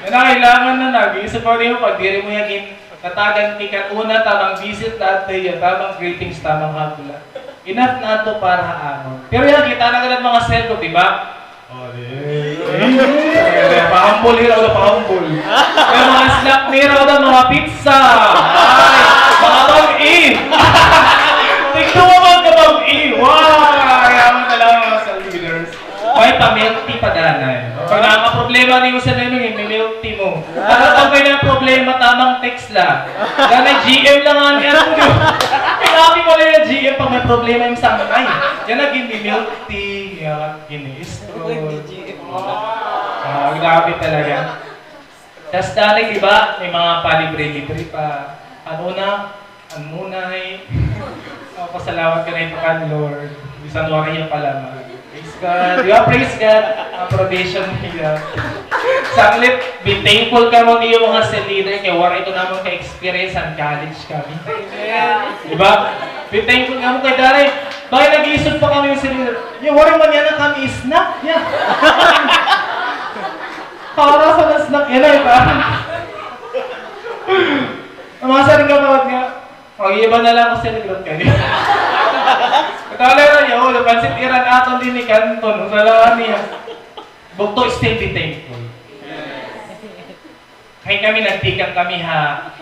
Yan ang kailangan na nag-iisip pa rin mo pag diri mo yan in-, tatagan ki kan una, tamang visit la, at iya, tamang greetings, tamang hug la. Enough na ito para ha amon. Pero yan, kita na ka ng mga cellphone, di ba? Oh, di. Pahambol, hiraw na pahambol. May mga snack, hiraw na mga pizza. Ay, mga bag-i. Tignan mo, mga bag-i. Wow! Yaman talaga mga cell leaders. May pa-milk tea pa danay. Pag nakaproblema niyo sa name, may milk tea mo. Para pag may na problema, tamang text la. Danay G M lang ang yan. Pinapi mo na yung G M pag may problema yung sangkay. Yan naging milk tea, yan, gini-stroll. Ah, grabe talaga. Tas dali, di ba, may mga palibre-libre pa. Ano na, an munay. Oh, pasalamat ka na ito kan Lord. Bisan waray hiya pala, ma. Praise God. Di ba, praise God? Ang probation niya. Sanglit, be thankful kamo niyo mga cell leader kay waray ito namon ka-experience an college kami. Di ba? Be thankful kamo kay dali. Bakit nag-iisog pa kami yung cell leader? Yung waray man yana kami snack. Yeah. Para sa snack yana, di ba? Ang mga saring kapawat nga, mag-iiba na lang ako sa librot kami. Katawala na niya, oh, napansit iran aton din ni Kanton, usalahan niya. Bugto, still be thankful. Kay kami, nagtikang kami ha,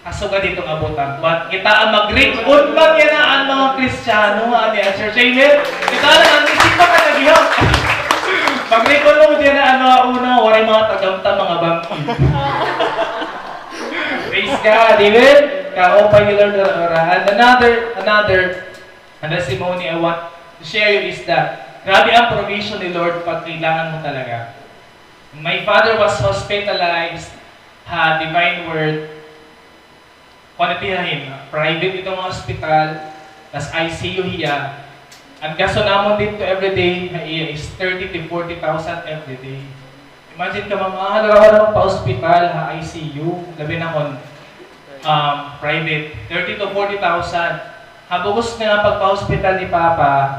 ha sugad dito nga butang. But kita ang mag-read-on man yana an mga Kristiyano, ha, niya, Sir James. Kita lang, ang isip pa ka nag-ihap. Mag-read-on mo dyan na an mga una, waray mga tagamta, mga bangkit. Praise God. Amen. Kaupay ni Lord, ora, ora. And another, another, another testimony I want to share you is that grabe ang provision ni Lord pag kailangan mo talaga. My father was hospitalized ha Divine Word. Kuan ito hiya hin, private ito nga hospital, tas I C U hiya. An gasto namon didto everyday ha iya is thirty to forty thousand everyday. Imagine ka, ma'am, ah, halaw-halaw pa-hospital ha I C U, labi na kon, um, private, thirty to forty thousand. Ha bug-os nga pagpa-hospital ni Papa,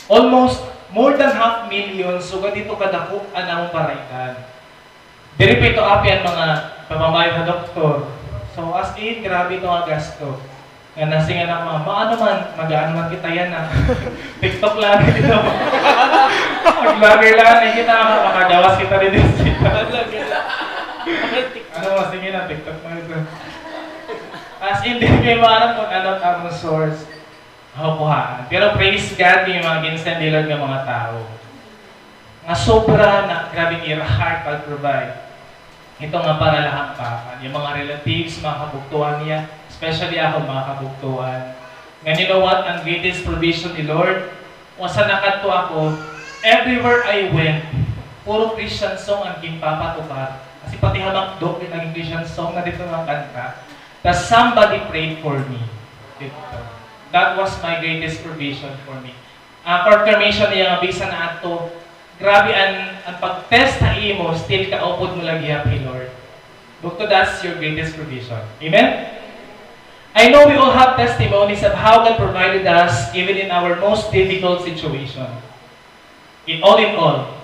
almost more than half million, sugad didto kadako an amon baraydan. Diri pa ito api an mga pamamayad ha doktor. So, as in, grabe ito nga gasto. Nga nasingan ako, mga, maano man, mag-aano man kita yana. TikTok lang kita. Mag-vlogger lang kita, makagawas kita didto. Ano, sige na, TikTok man ito. As in, diri kay maaram kon ano an amon source. Makukuhaan. Pero praise God, may mga gin-send ni Lord nga mga tawo nga sobra na, grabe, ira heart pag-provide. Ito nga para la ha akon, an iya mga relatives, mga kabugtoan niya, especially akon mga kabugtoan. Ngan you know what? An greatest provision ni Lord, once nakadto ako, everywhere I went, puro Christian song an ginpapatukar. Kasi pati ha McDo, naging Christian song na didto nga kanta. Tas somebody prayed for me. Didto. That was my greatest provision for me. Ah, confirmation niya nga bisan na adto, grabe an, an pag-test ha imo, still kaupod mo la gihap hi Lord. Bukto, that's your greatest provision. Amen? I know we all have testimonies of how God provided us even in our most difficult situation. In all in all,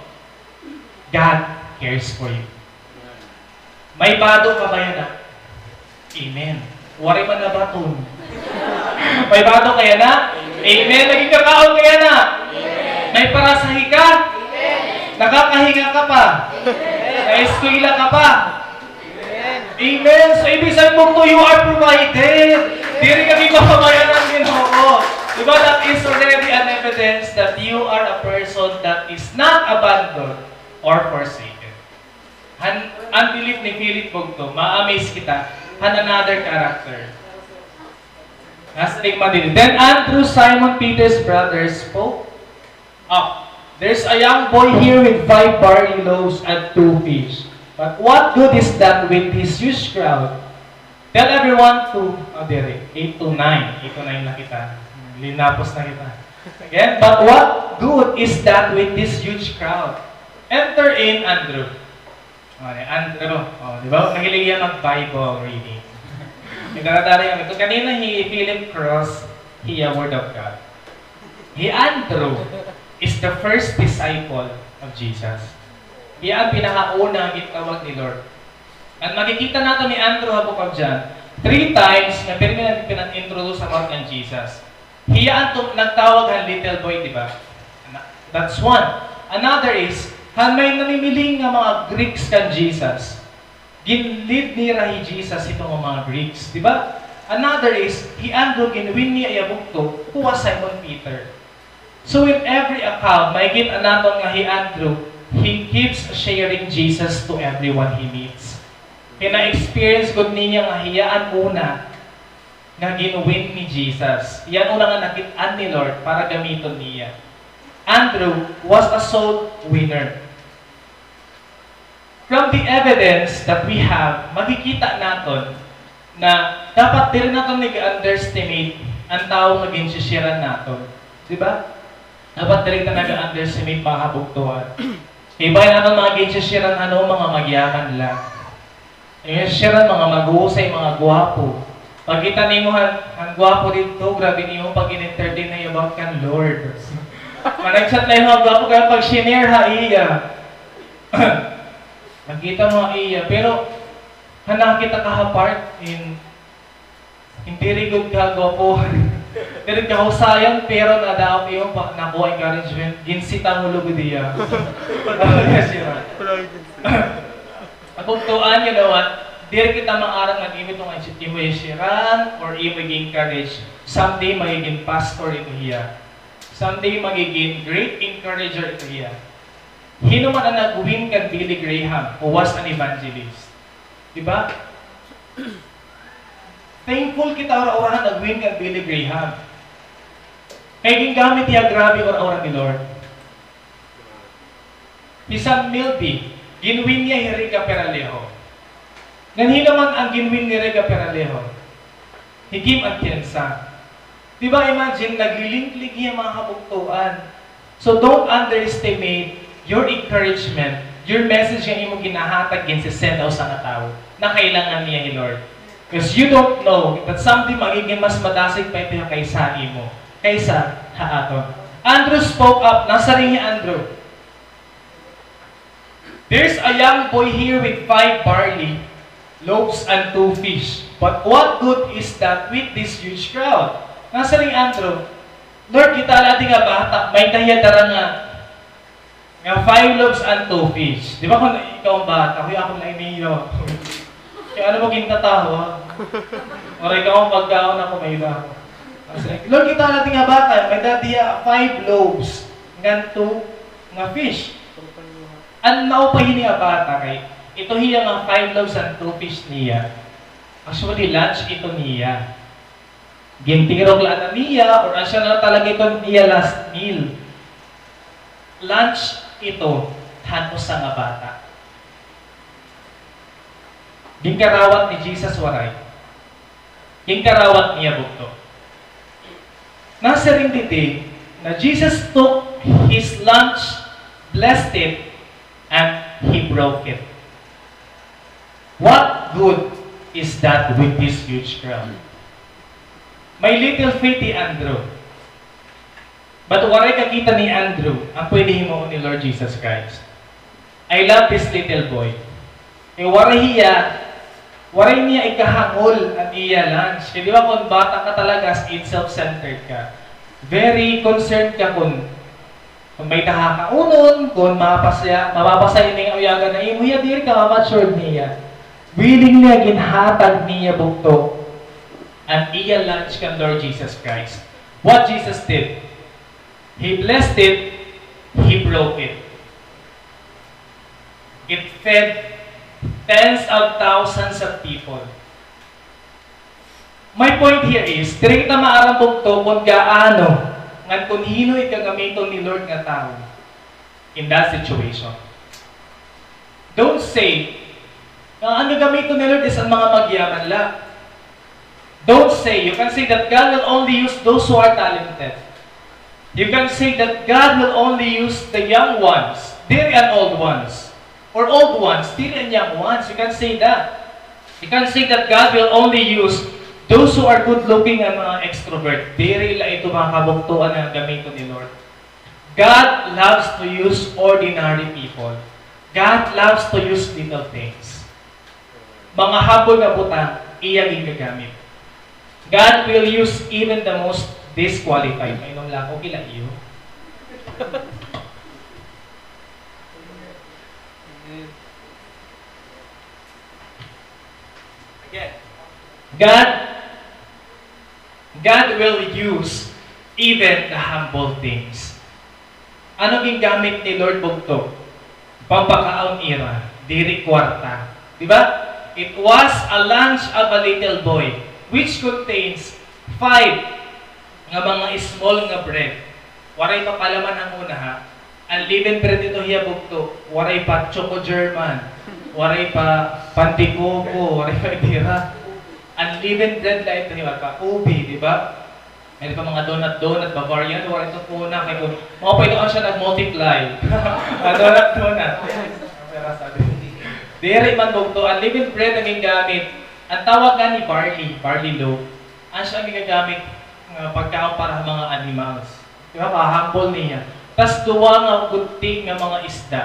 God cares for you. May bado ka ba yana? Amen. Waray man nabaton. May bado ka yana? Amen. Nagkakaon ka yana? May parasahe ka? Nakakahinga ka pa? Naeskwela ka pa? Amen. So, ibig sabihin mo, you are provided. Diri ka ginpapabayaan han Ginoo. Diba, that is already an evidence that you are a person that is not abandoned or forsaken. Han unbelief ni Philip bugto, ma-amaze kita han another character. Nasiring man didi. Then Andrew, Simon Peter's brother, spoke up. There's a young boy here with five barley loaves and two fish. But what good is that with this huge crowd? Tell everyone to, oh, diri. Eight to nine. Eight to nine na kita. Linapos na kita. Again, but what good is that with this huge crowd? Enter in Andrew. Oh, ni Andrew. Oh, di ba? Mahilig hiya mag-Bible reading. Nagdara-dara hiya. Ito kanina, hi Philip Cross, hiya Word of God. Hi Andrew is the first disciple of Jesus. Hiya an pinakauna nga gintawag ni Lord. An makikita naton ni Andrew ha Book of John, three times nga pirmi na pina-introduce about kan Jesus. Hiya an tum-, nagtawag han little boy, di ba? Ana-, that's one. Another is, han may namimiling nga mga Greeks kan Jesus, gin-lead nira hi Jesus hito nga mga Greeks, di ba? Another is, hi Andrew, gin-win niya iya bugto, who was Simon Peter. So in every account, makikita naton nga hi Andrew, he keeps sharing Jesus to everyone he meets. Kay na-experience gud niya nga hiya an una nga gin-win ni Jesus. Hiya an una nga nakit-an ni Lord para gamiton niya. Andrew was a soul winner. From the evidence that we have, makikita naton na dapat diri naton nag-underestimate an tawo nga ginsishiran naton. Di ba? Dapat diri ta nag-underestimate, mga kabugtoan. Iba an aton mga ginsishiran, ano, mga magyaman la. Ginsishiran, mga maghusay, mga gwapo. Pagkita nimo han, han gwapo didto, grabe nimo pag-in-entertain na about kan Lord. Managchat la yung mga gwapo, kay pag-shinare ha iya. Nakita mo iya, pero han nakita ka ha park, in, in diri gud ka gwapo. Diri ka husayan, pero nadaot imo pa, nakuha encouragement, ginsita mo lugod iya. Yes, yun. Kabugtoan, you know what? Diri kita maaram nga imo iton nga imo ishiran or imo i-encourage. Someday magigin pastor ito hiya. Someday magigin great encourager ito hiya. Hin-o man an nag-win kan Billy Graham, who was an evangelist? Di ba? Thankful kita ura-urahan nag-win kan Billy Graham. Kay gingamit hiya grabe ura-urahan ni Lord. Hi Sam Milby, gin-win niya hi Rica Peralejo. Ngan hin-o man an gin-win ni Rica Peralejo? Hi Kim Atienza. Di ba, imagine, naglilingklig hiya, mga kabugtoan. So don't underestimate your encouragement, your message nga imo ginahatag, ginsisend ha usa nga tawo. Nakailangan niya hi Lord. 'Cause you don't know that someday magigin mas madasig pa ito kaysa imo, kaysa ha aton. Andrew spoke up. Nasiring hi Andrew, "There's a young boy here with five barley loaves and two fish. But what good is that with this huge crowd?" Nasiring hi Andrew, "Lord, kita la adi nga bata, may-ada hiya dara nga nga five loaves and two fish." Di ba, kun ikaw an bata, "Hoy, ako na ini, yo." Kay ano mo gintatawa? Or ikaw an pagkaon, ako may-ada ako. Kasi, Lord, kita la adi nga bata, may-ada hiya five loaves ngan two nga fish. An naupay hini nga bata kay Ito hiya nga five loaves and two fish niya. Actually, lunch ito niya. Gintirok la na niya, or asya na talaga ito niya last meal. Lunch ito han usa nga bata. Ginkarawat ni Jesus, waray. Ginkarawat niya bugto. Nasiring didi na Jesus took his lunch, blessed it, and he broke it. What good is that with this huge crowd? May little faith hi Andrew. But waray kakita ni Andrew an pwede himuon ni Lord Jesus Christ. I love this little boy. Kay waray hiya, waray niya ikahangol an iya lunch. Kay di ba, kon bata ka talaga, as in self-centered ka. Very concerned ka kon, kon may kakaunon, kon mapasaya, mapapasaya ini nga uyagan na imo, hiya diri ka ma-matured niya. Willing niya, ginhatag niya bugto an iya lunch kan Lord Jesus Christ. What Jesus did? He blessed it, he broke it. It fed tens of thousands of people. My point here is, diri kita maaram bugto kon gaano ngan kon hin-o it gagamiton ni Lord nga tawo in that situation. Don't say nga an gagamiton ni Lord is an mga magyaman la. Don't say, you can say that God will only use those who are talented. You can say that God will only use the young ones, diri an old ones. Or old ones, diri an young ones. You can say that. You can say that God will only use those who are good-looking and mga extrovert. Diri la ito mga kabugtoan nga gamiton ni Lord. God loves to use ordinary people. God loves to use little things. Mga humble nga butang, iya gingagamit. God will use even the most disqualified. Mainom la ako, kila iyo. Again. God God will use even the humble things. Ano gingamit ni Lord bugto? Pampakaon ira, diri kwarta. Di ba? It was a lunch of a little boy, which contains five nga mga small nga bread. Waray pa palaman an una, ha? Unleavened bread ito hiya bugto. Waray pa Choco German. Waray pa Pan de Coco. Waray pa dira. Unleavened bread la ito hiya, waray pa ubi, di ba? May pa mga donut-donut, Bavarian, waray ito una. Kay kon, mao pa ito an siya nag-multiply. Mga donut-donut. Pero sabi, diri man bugto. Unleavened bread an gingamit. An tawag ngani barley, barley loaf. An siya an ginagamit nga pagkaon para sa mga animals. Di ba? Pa-humble niya. Tas duha nga guti nga mga isda.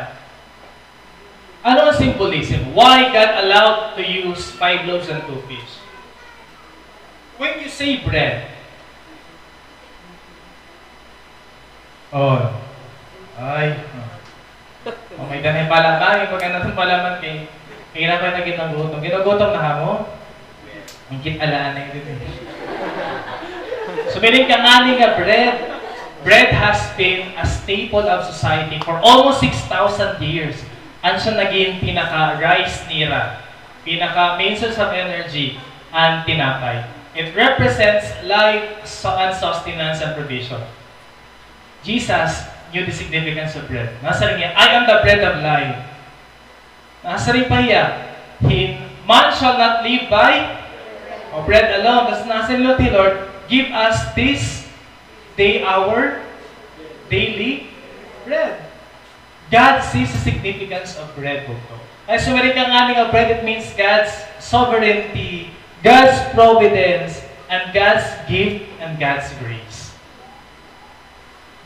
Ano an symbolism? Why God allowed to use five loaves and two fish? When you say bread, oh, ay, oh. Oh, may danay pala ba? Yung pag-ano, malaman kay, kay na pa yung nagutom. Ginugutom na kamo? Ang kit-alaan na yun, eh. So, meaning ka ngani nga bread, bread has been a staple of society for almost six thousand years. An siya naging pinaka-rice nira, pinaka-main source of energy, an tinapay. It represents life, so, and sustenance and provision. Jesus knew the significance of bread. Nasiring niya, "I am the bread of life." Nasiring pa hiya, hin-, "Man shall not live by, oh, bread alone." Tas nasiring liwat hi Lord, "Give us this day our daily bread." God sees the significance of bread, bugto. Kay sumiri ka ngani nga bread, it means God's sovereignty, God's providence, and God's gift, and God's grace.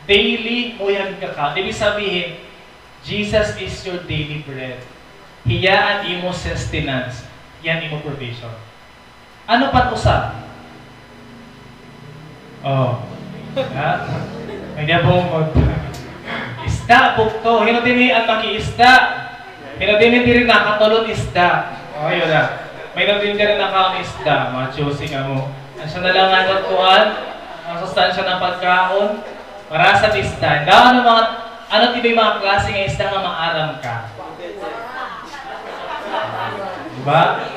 Daily mo yan kakaon. Ibig sabihin, Jesus is your daily bread. Hiya an imo sustenance. Hiya an imo provision. Ano pa an usa? Oh. Ha? May diabungod. Isda, bugto. Hin-o dinhi an maki-isda? Hin-o dinhi diri nakatulon isda? Oh, yun na. May-ada dinhi diri nakaon isda. Mga juicy kamo. An siya na la nga kuan, an sustansya nga pagkaon. Marasa isda. Daw ano mga, ano it mga klase nga isda nga maaram ka? Ba?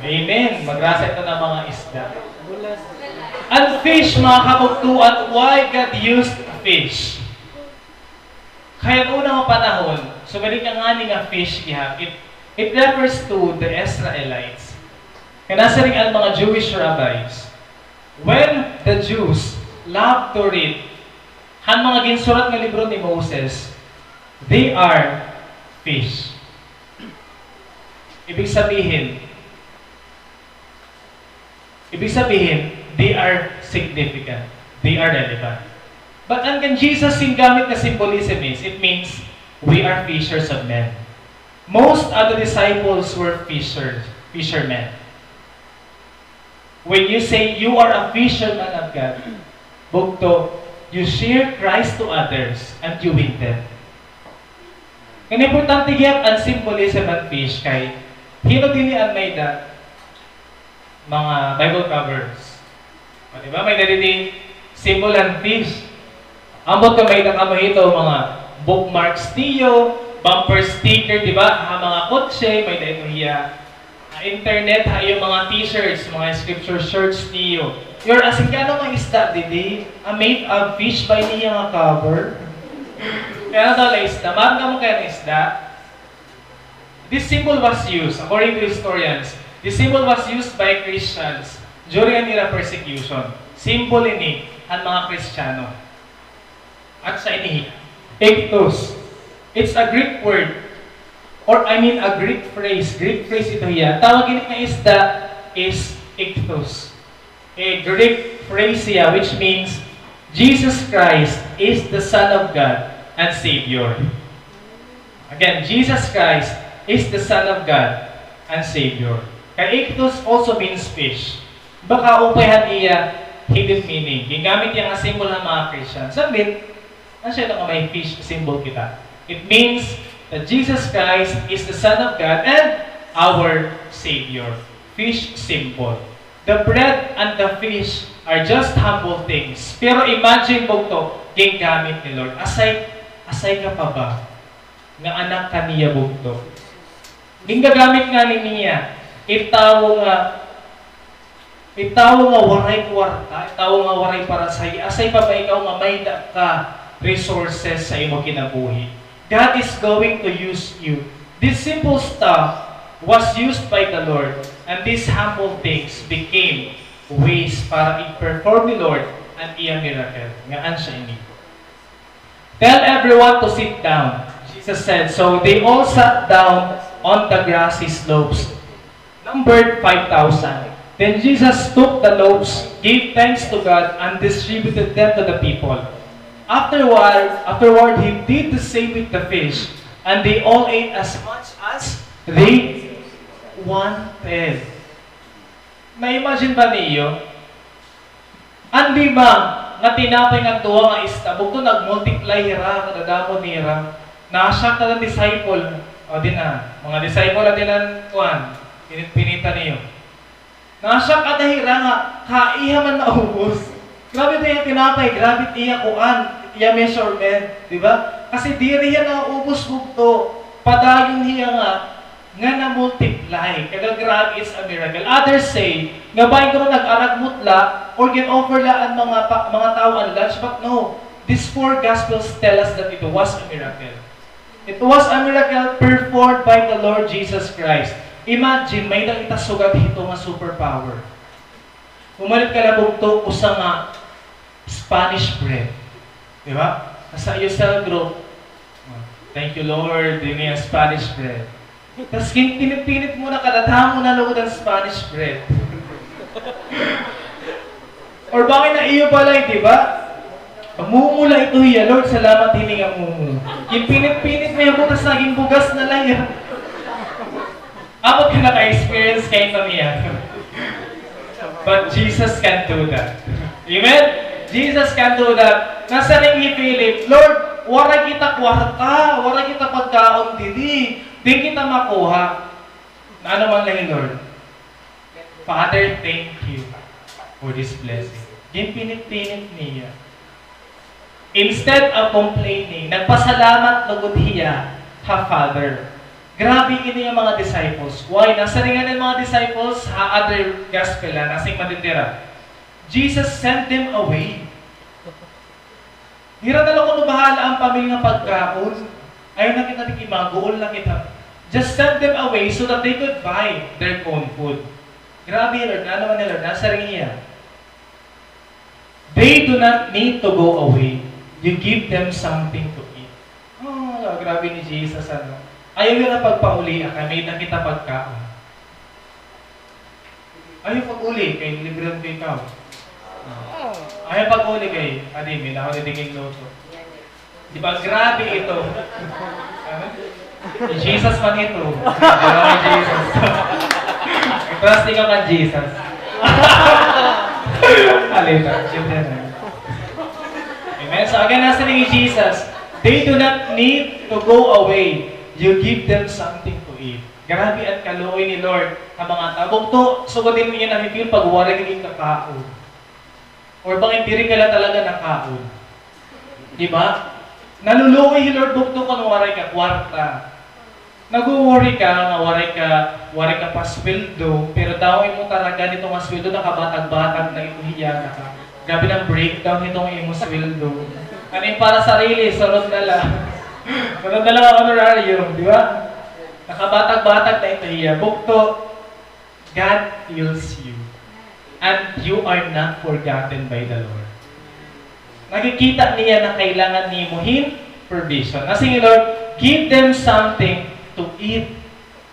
Amen. Magrasa ito ng mga isda. An fish, mga kabugtoan, why God used fish? Kay an una nga panahon, sumali ka ngani nga fish gihap, it, it refers to the Israelites. Kay nasiring an mga Jewish rabbis, when the Jews love to read han mga ginsurat nga libro ni Moses, they are fish. Ibig sabihin, ibig sabihin, they are significant. They are relevant. But an kan Jesus gingamit nga symbolism is, it means, we are fishers of men. Most of the disciples were fishers, fishermen. When you say you are a fisherman of God, bugto, you share Christ to others and you win them. Ngan importante gihap an symbolism han fish kay hin-o dinhi an may-ada mga Bible covers? O, di ba? May-ada dinhi symbol han fish. Ambot ka may-ada kamo hito, mga bookmarks niyo, bumper sticker, di ba? Ha mga kotse, may-ada ito hiya. Ha internet, ha iyo mga t-shirts, mga scripture shirts niyo. Your asin, kay ano nga isda didi? A made of fish ba ini nga cover? Kay ano daw la isda? Maaram kamo kay ano isda? This symbol was used, according to historians, this symbol was used by Christians during an era persecution. Symbol ini han mga Kristiyano. Asya ini, ichthus. It's a Greek word, or I mean a Greek phrase. Greek phrase ito hiya. Tawag ini nga isda is ichthus. A Greek phrase hiya which means Jesus Christ is the Son of God and Savior. Again, Jesus Christ is the Son of God and Savior. Kay ichthus also means fish. Baka upay han iya hidden meaning. Gingamit hiya nga symbol han mga Christian. Sambit, asya ito nga may fish symbol kita. It means that Jesus Christ is the Son of God and our Savior. Fish symbol. The bread and the fish are just humble things. Pero imagine, bugto, gingamit ni Lord. Asay, asay ka pa ba nga anak ka niya, bugto? Gingagamit ngani niya it tawo nga, it tawo nga waray kwarta, it tawo nga waray para sa iya. Asay pa ba ikaw nga may-ada ka resources sa imo kinabuhi? God is going to use you. This simple stuff was used by the Lord, and these humble things became ways para i-perform ni Lord an iya miracle. Ngan asya ini. Tell everyone to sit down, Jesus said. So they all sat down on the grassy slopes, numbered five thousand. Then Jesus took the loaves, gave thanks to God, and distributed them to the people. Afterward, afterward, he did the same with the fish, and they all ate as much as they wanted. Na-imagine ba niyo? An lima nga tinapay ngan duha nga isda, bugto nag-multiply hira, kadadamo nira. Na-shock an disciple. O, di na. Mga disciple, adi na an kuan. Pinit-pinita niyo. Na-shock ada hira nga, kaiha man naubos. Grabe it iya tinapay, grabe it iya kuan, iya measurement, di ba? Kasi diri hiya naubos, bugto. Padayon hiya nga, nga na-multiply. Kag grabe, it's a miracle. Others say, nga bangin kuno nag-aragmot la, or gin-offer la an mga pa-, mga tawo an lunch, but no. These four gospels tell us that it was a miracle. It was a miracle performed by the Lord Jesus Christ. Imagine, may-ada kita sugad hito nga superpower. Humalit ka la, bugto, usa nga Spanish bread. Di ba? Nasa iyo cell group. Thank you, Lord. Ini nga Spanish bread. Tas ginpinit-pinit mo na, kadadamo na lugod an Spanish bread. Or bangin na iyo balay, di ba? Mumu la ito hiya, Lord, salamat hini nga mumu. Ginpinit-pinit mo hiya, butas na, ginbugas na la hiya. Ambot ka naka-experience kay ito niya. But Jesus can do that. Amen? Jesus can do that. Nasiring hi Philip, Lord, waray kita kwarta, waray kita pagkaon didi. Di kita makuha. Naano man la hi Lord? Father, thank you for this blessing. Ginpinit-pinit niya. Instead of complaining, nagpasalamat lugod hiya ha Father. Grabe ini an mga disciples. Why? Nasiring an mga disciples ha other gospel, ha, nasiring man dida, Jesus sent them away. Hira na la kuno bahala an pamilya nga pagkaon. Ayaw na kita, di, maguol na kita. Just send them away so that they could buy their own food. Grabe, Lord. Ano man ni Lord? Nasiring hiya, "They do not need to go away. You give them something to eat." Oh, grabe ni Jesus, ano? Ayaw hira pagpauli, ah, kay may-ada kita pagkaon. Ayaw pag-uli, kay libre ko ikaw. Ayaw pag-uli kay, adi, may-ada ako didi nga luto. Di ba, grabe ito? Ano? Si Jesus man ito. Ano kay Jesus? Trust ikaw kan Jesus. Halita, siyempre na. Amen. So again, nasiring ni Jesus, "They do not need to go away. You give them something to eat." Grabe an kaluoy ni Lord ha mga tawo. Bugto, sugad imo niya na-feel pag waray ka gin kakaon. Or bangin diri ka la talaga nakaon. Di ba? Naluluoy hi Lord bugto kon waray ka kwarta. Nagwo-worry ka nga waray ka, waray ka pasweldo, pero daw imo taragan ito nga sweldo, nakabatag-batag na ito hiya, naka-, grabe na an breakdown nito nga imo sweldo. Ano yung para sarili, sunod na la. Sunod na la an honorarium, di ba? Nakabatag-batag na ito hiya. Bugto, God feels you. And you are not forgotten by the Lord. Nakikita niya na kailangan nimo hin provision. Nasiring hi Lord, "Give them something to eat."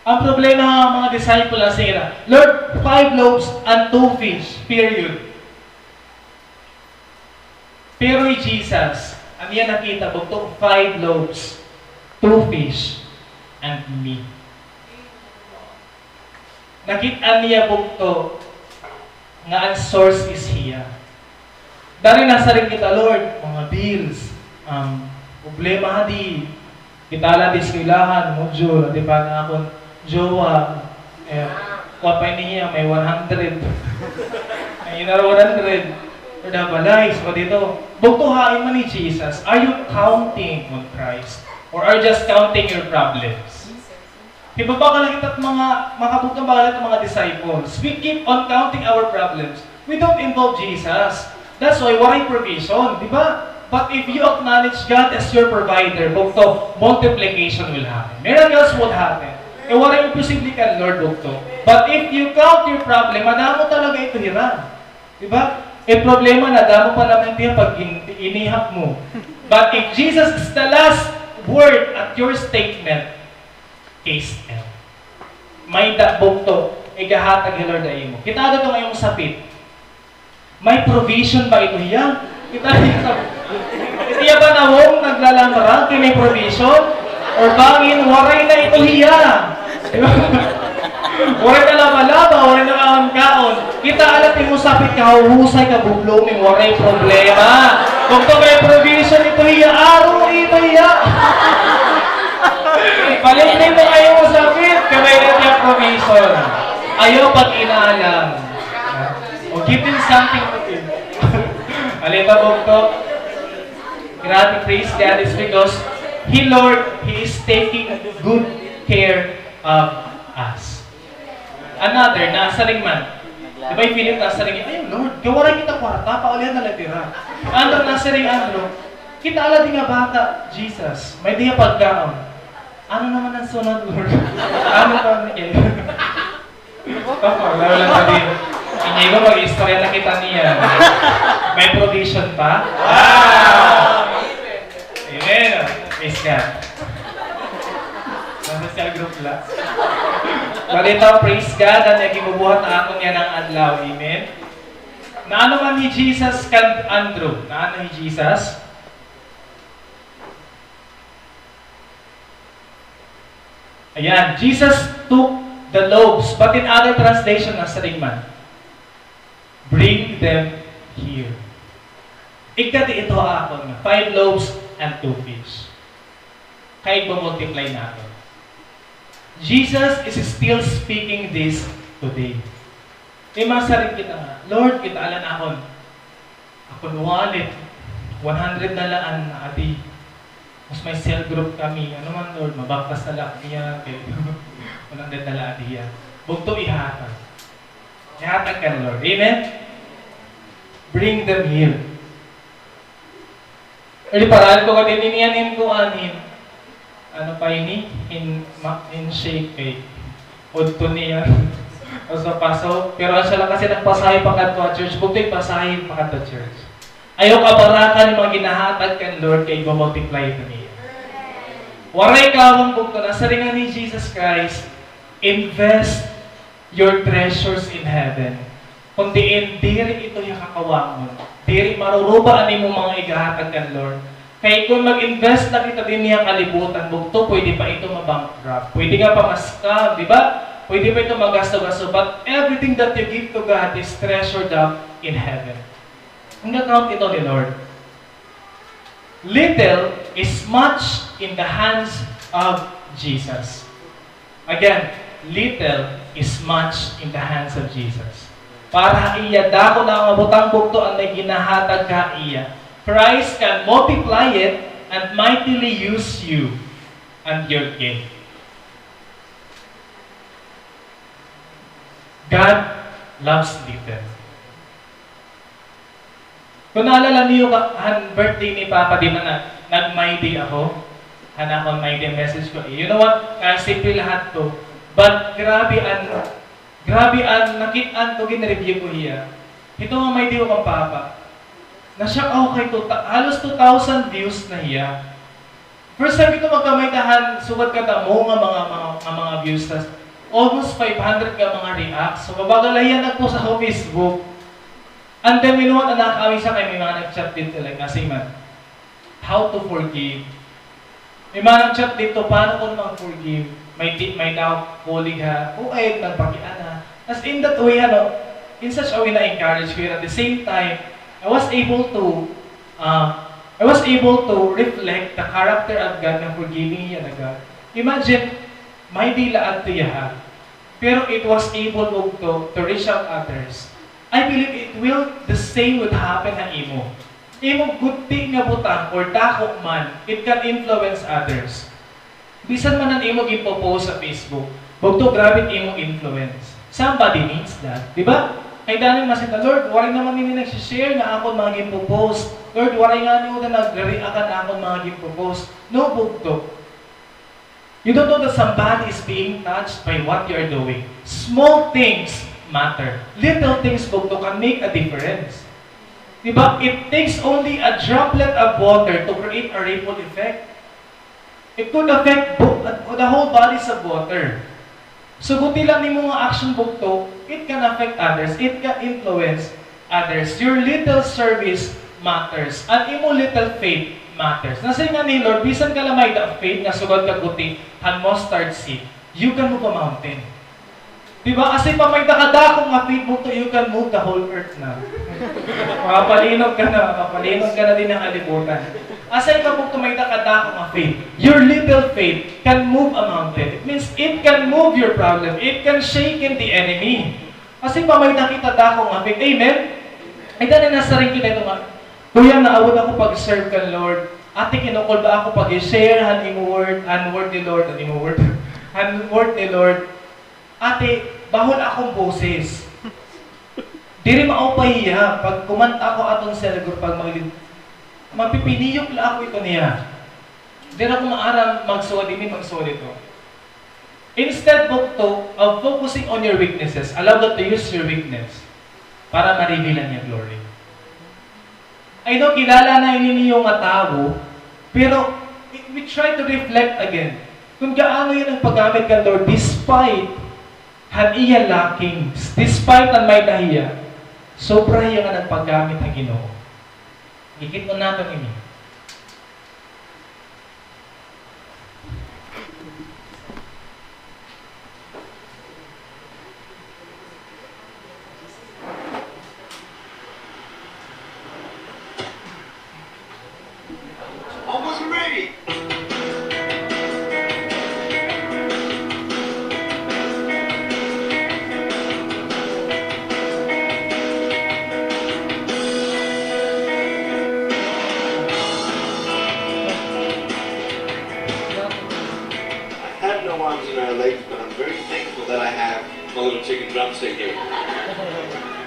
An problema han mga disciple, nasiring nira, "Lord, five loaves and two fish, period." Pero hi Jesus, an iya nakita, bugto, five loaves, two fish, and me. Nakit-an niya bugto nga an source is hiya. Dari nasiring kita, Lord, mga bills, um, problema hadi, kita la di eskwelahan, module, di ba, nga akon jowa, eh, kuan pa ini hiya, may one hundred. May inara one hundred. Or the balay, so dito. Bugto hain man ni Jesus, are you counting on Christ? Or are you just counting your problems? Hibabaka la kita mga, mga kabugtong baka la kita mga disciples. We keep on counting our problems. We don't involve Jesus. That's why waray provision, di ba? But if you acknowledge God as your provider, bugto, multiplication will happen. Miracles would happen. E waray imposible kan Lord, bugto. But if you count your problem, madamo talaga ito hira. Di ba? E problema, nadamo pa naman ito pag in-, inihap mo. But if Jesus is the last word at your statement, case end. May-ada, bugto, igahatag hi Lord ha imo. Kita ada ito nga imo sapit. May provision ba ito hiya? Kita, ito hiya ba nawong naglalamra kay may provision? Or bangin, waray na ito hiya? Waray na laba-laba, waray na kaon-kaon. Kita alat imo sapit, kahuhusay, kabublomi, waray problema. Bugto, may provision ito hiya, aro ito hiya. Palit nimo kayo mo sapit, kay may-ada hiya provision. Ayaw pag-inaalam. O, give them something to eat. Alita, bugto. Grabe, praise God, it's because He, Lord, He is taking good care of us. Another, nasiring man. Di ba hi Philip nasiring, "Ay, Lord, kay waray kita kwarta, paulihan na la it ira." Andrew nasiring, Andrew, "Kita la di nga bata, Jesus, may-ada hiya pagkaon." Ano naman an sunod, Lord? Ano pa, Miguel? Opo, lalo lang sabihin. Inigo, mag-istorya na kita niya. May provision pa? Wow! Amen. Praise God. Nasa cell group la. Balita, praise God, an iya ginbubuhat ha aton yana nga adlaw. Amen. Naano man hi Jesus kan Andrew? Naano hi Jesus? Ayan, Jesus took the loaves, but in other translation, nasiring man, "Bring them here." Igkadi ito ha akon nga five loaves and two fish. Kay igmo-multiply naton. Jesus is still speaking this today. May mga siring kita nga, "Lord, kita la an akon, akon wallet, one hundred na la an naadi." Mas may cell group kami. Ano man, Lord, mabaktas na la niya. Kay walang dadala diya. Bugto ihatag. Ihatag kan Lord. Amen? Bring them here. Di paral ko ka din niya nin kuan hin. Ano pa ini? Hin, ma, hin shake kay udto niya. Paso-paso. Pero asya la kasi nagpasahe pakadto ha church. Bugto ipasahe pakadto ha church. Ayaw kabarakan hin mga ginahatag kan Lord kay iba-multiply ito niya. Waray kawang bugto, nasiring ni Jesus Christ, invest your treasures in heaven. Kon diin, diri ito hiya kakawangon. Diri maruruba an imo mga igahatag kan Lord. Kay kon mag-invest na kita dinhi ha kalibutan, bugto, pwede pa ito ma-bankrupt. Pwede nga pa ma-scam, di ba? Pwede pa ito magasto-gasto. But everything that you give to God is treasured up in heaven. Ang account ito ni Lord. Little is much in the hands of Jesus. Again, little is much in the hands of Jesus. Para ha iya, dako na nga butang bugto an may ginahatag ha iya. Christ can multiply it and mightily use you and your gift. God loves little. Kon naalala niyo ka, han birthday ni Papa, di ba, nag-, nag-My Day ako? Han akon My Day message ko, eh, you know what? Kaya simple lahat to. But grabe an, grabe an nakit-an ko, gin-review ko hiya. Hito nga My Day ko kan Papa. Na-shock ako kay two thou-, halos two thousand views na hiya. First time ito magkamay-ada han sugad kadamo nga mga, mga, nga mga views, tas almost five hundred nga mga reacts. So, mabagal la hiya nag-post ha Facebook. And then, you know what, an nakakaawa kay may mga nag-chat didto, like, nasiring man, "How to forgive?" May mga nag-chat didto, "Paano ko mag-forgive?" May ti-, may tao, colleague ha, "O, ay, nagpakiana." As in that way, ano, in such a way na-encourage ko, and at the same time, I was able to, uh, I was able to reflect the character of God na forgiving hiya na God. Imagine, may dila adto hiya ha. Pero it was able bugto to reach out others. I believe it will the same would happen ha imo. Imo gudti nga butang or dako man, it can influence others. Bisan man an imo ginpo-post sa Facebook, bugto grabe it imo influence. Somebody needs that, di ba? Kay dani nasiring, "Lord, waray naman ini nagsi-share nga akon mga ginpo-post. Lord, waray ngani una nagre-react han akon mga ginpo-post." No, bugto. You don't know that somebody is being touched by what you are doing. Small things matter. Little things, bugto, can make a difference. Di ba? It takes only a droplet of water to create a ripple effect. It could affect bo-, the whole bodies of water. So, guti la nimo nga action, bugto, it can affect others. It can influence others. Your little service matters. An imo little faith matters. Nasiring ngani ni Lord, bisan ka la may-ada faith nga sugad ka guti han mustard seed, you can move a mountain. Di ba? Asay pa may-ada ka dako nga faith, bugto, you can move the whole earth na. Makapalinog ka na, makapalinog ka na dinhi ha kalibutan. Asay pa, bugto, may-ada ka dako nga faith, your little faith can move a mountain. It means it can move your problem. It can shaken the enemy. Asay pa may-ada kita dako nga faith. Amen? Ay, dani nasiring kita ito nga, "Kuya, naawod ako pag-serve kan Lord. Ate, kinukul ba ako pag-share han imo word, han word ni Lord, han imo word, han word ni Lord?" Ate, bahol akon boses. Diri maupay hiya, pag kumanta ako aton cell group, pag maglid-, mapipiniyok la ako ito niya. Diri ako maaram magsuwad ini, magsuwad ito. Instead, bugto, of focusing on your weaknesses, allow God to use your weakness para ma-reveal an iya glory. I know, kilala na ini niyo nga tawo, pero we try to reflect again. Kun gaano yana an paggamit kan Lord, despite han iya lacking, despite han may-ada hiya, sobra hiya nga nagpagamit ha Ginoo. Ikit-on naton ini. Almost ready. A little chicken drumstick here.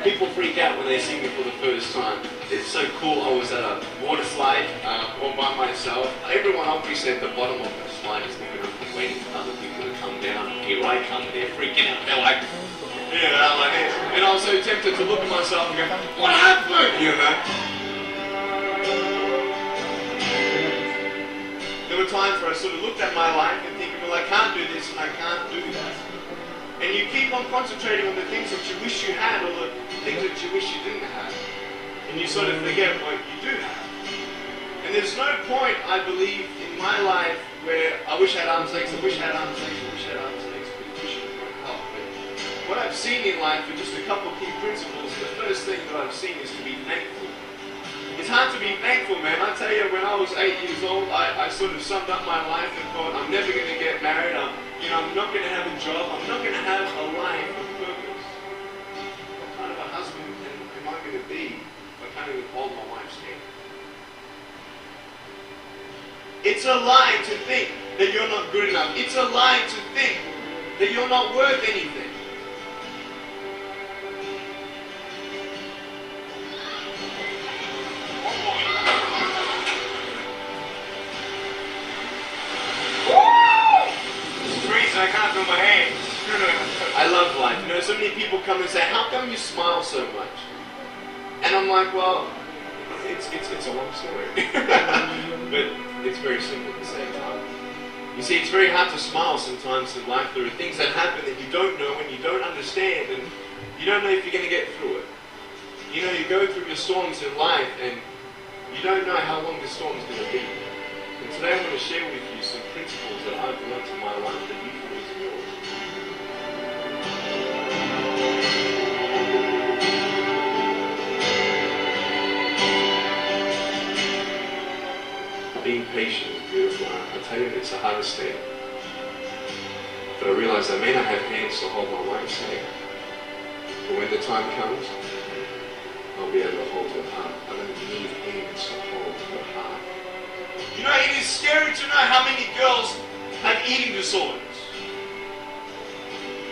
People freak out when they see me for the first time. It's so cool. I was at a water slide, uh, all by myself. Everyone obviously at the bottom of the slide is looking up and waiting for other people to come down. And here I come, and they're freaking out. They're like, you know, like this. And I was so tempted to look at myself and go, "What happened?" You know? There were times where I sort of looked at my life and thinking, "Well, I can't do this and I can't do that." And you keep on concentrating on the things that you wish you had or the things that you wish you didn't have. And you sort of forget what you do have. And there's no point, I believe, in my life where I wish I had arms, legs, I wish I had arms, legs, I wish I had arms, legs, because wishing won't help. But what I've seen in life are just a couple of key principles. The first thing that I've seen is to be thankful. It's hard to be thankful, man. I tell you, when I was eight years old, I, I sort of summed up my life and thought, "I'm never gonna get married. I'm, you know, I'm not gonna have a job. I'm not gonna have a life of purpose. What kind of a husband am, am I gonna be if I can't even hold my wife's hand?" It's a lie to think that you're not good enough. It's a lie to think that you're not worth anything. It's freezing, I can't feel my hands. I love life. You know, so many people come and say, "How come you smile so much?" And I'm like, "Well, it's, it's, it's a long story." But it's very simple at the same time. You see, it's very hard to smile sometimes in life. There are things that happen that you don't know and you don't understand, and you don't know if you're gonna get through it. You know, you go through your storms in life, and you don't know how long the storm's gonna be. And today I wanna share with you some principles that I've learned in my life that you can use in yours. Being patient is beautiful. I, I tell you, it's the hardest thing. But I realize I may not have hands to hold my wife's hand, but when the time comes, I'll be able to hold her heart. I don't need hands to hold her heart. You know, it is scary to know how many girls have eating disorders.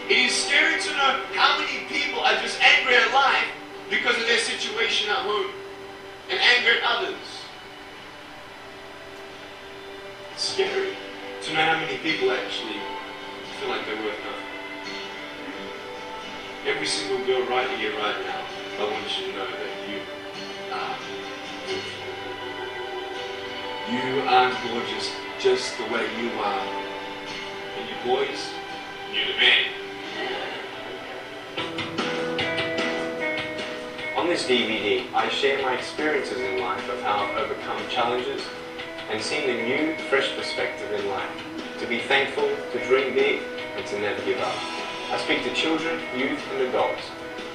It is scary to know how many people are just angry at life because of their situation at home and angry at others. It's scary to know how many people actually feel like they're worth nothing. Every single girl right here, right now, I want you to know that you are beautiful. You are gorgeous just the way you are. And you boys, you're the man. On this D V D, I share my experiences in life of how I've overcome challenges and seen a new, fresh perspective in life, to be thankful, to dream big, and to never give up. I speak to children, youth, and adults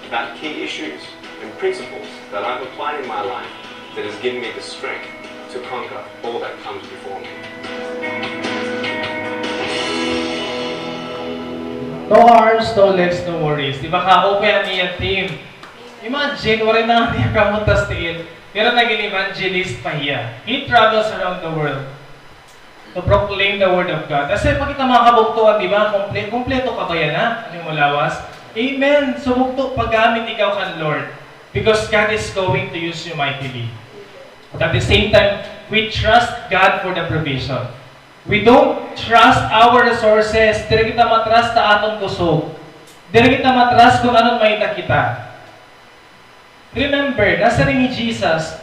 about key issues and principles that I've applied in my life that has given me the strength to conquer all that comes before me. No arms, no legs, no worries. Di ba, kaupay an iya theme? Imagine, waray na niya kamot tas tiil, pero nagin evangelist pa hiya. He travels around the world to proclaim the word of God. Kasi pag kita mga kabugtoan, di ba, komple-, kompleto ka ba yana? Ano yung malawas? Amen. So, bugto, paggamit ikaw kan Lord. Because God is going to use you mightily. But at the same time, we trust God for the provision. We don't trust our resources. Diri kita ma-trust sa aton kusog. Diri kita ma-trust kon ano an mahita kita. Remember, nasiring hi Jesus,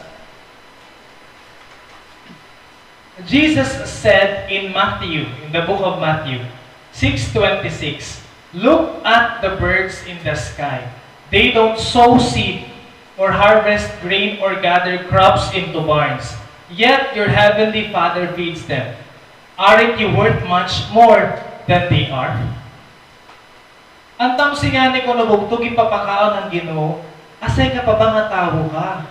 Jesus said in Matthew, in the book of Matthew six twenty-six, "Look at the birds in the sky. They don't sow seed or harvest grain or gather crops into barns, yet your heavenly Father feeds them. Aren't you worth much more than they are?" An tamsi ngani kuno bugto, ginpapakaon han Ginoo, asay ka pa ba nga tawo ka?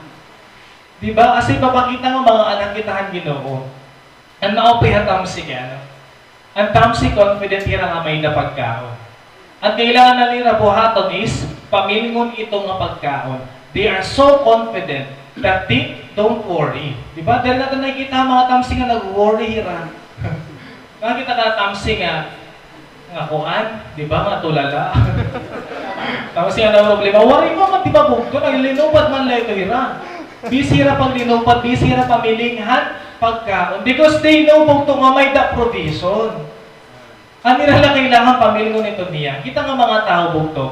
Di ba? Asay pa ba kita nga mga anak kita han Ginoo? An maupay ha tamsi ngani, an tamsi confident hira nga may-ada pagkaon. An kailangan na nira buhaton is pamilngon ito nga pagkaon. They are so confident that they don't worry. Di ba? Diri naton nakikita an mga tamsi nga nag-worry hira. Nakakita ka tamsi nga, nga kuan, di ba, nga tulala. Kasi ano an problema, waray pa man, di ba, bugto, naglinupad man la ito hira. Busy hira paglinupad, busy hira pamiling han pagkaon. Because they know, bugto, nga may-ada provision. An ira la kailangan pamilingon ito niya. Kita nga mga tawo, bugto,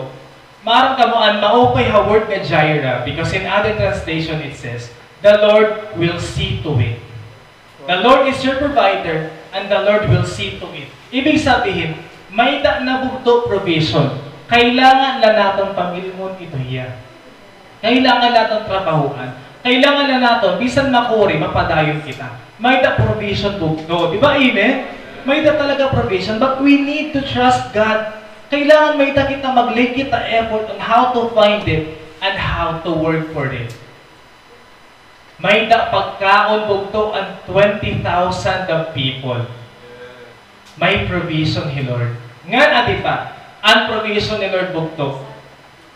maaram kamo an maupay ha word nga Jireh, because in other translation it says, "The Lord will see to it." The Lord is your provider, and the Lord will see to it. Ibig sabihin, may-ada na bugto provision. Kailangan la naton pamilingon ito hiya. Kailangan la naton trabahoan. Kailangan la naton, bisan makuri, mapadayon kita. May-ada provision bugto. Di ba? Amen? May-ada talaga provision, but we need to trust God. Kailangan may-ada kita, mag-lay kita effort on how to find it and how to work for it. May-ada pagkaon bugto an twenty thousand of people. May provision hi Lord. Ngan adi pa, an provision ni Lord bugto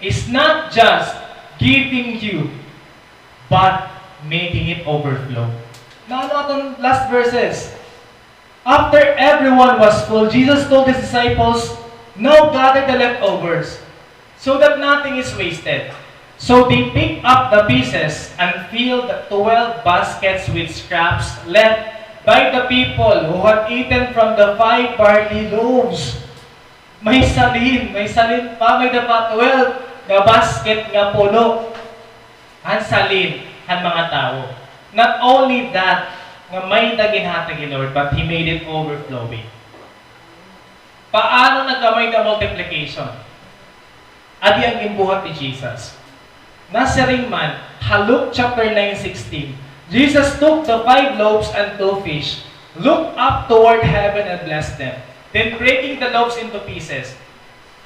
is not just giving you, but making it overflow. Na ano aton last verses? After everyone was full, Jesus told his disciples, "Now gather the leftovers, so that nothing is wasted." So they picked up the pieces and filled twelve baskets with scraps left by the people who had eaten from the five barley loaves. May salin, may salin pa, may-ada pa twelve nga basket nga puno han salin han mga tawo. Not only that, nga may-ada ginhatag hi Lord, but He made it overflowing. Paano nagkamay-ada multiplication? Adi an ginbuhat ni Jesus. Nasiring man ha Luke chapter nine sixteen, Jesus took the five loaves and two fish, looked up toward heaven and blessed them. Then breaking the loaves into pieces,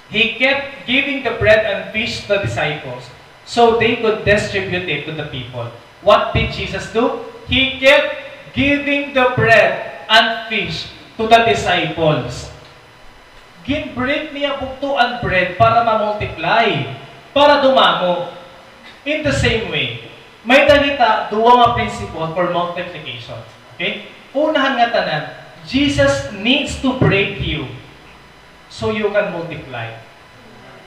He kept giving the bread and fish to the disciples so they could distribute it to the people. What did Jesus do? He kept giving the bread and fish to the disciples. Gin-break niya bugto an bread para ma-multiply, para dumamo. In the same way, may-ada kita duha nga principle for multiplication. Okay? Una han ngatanan, Jesus needs to break you so you can multiply.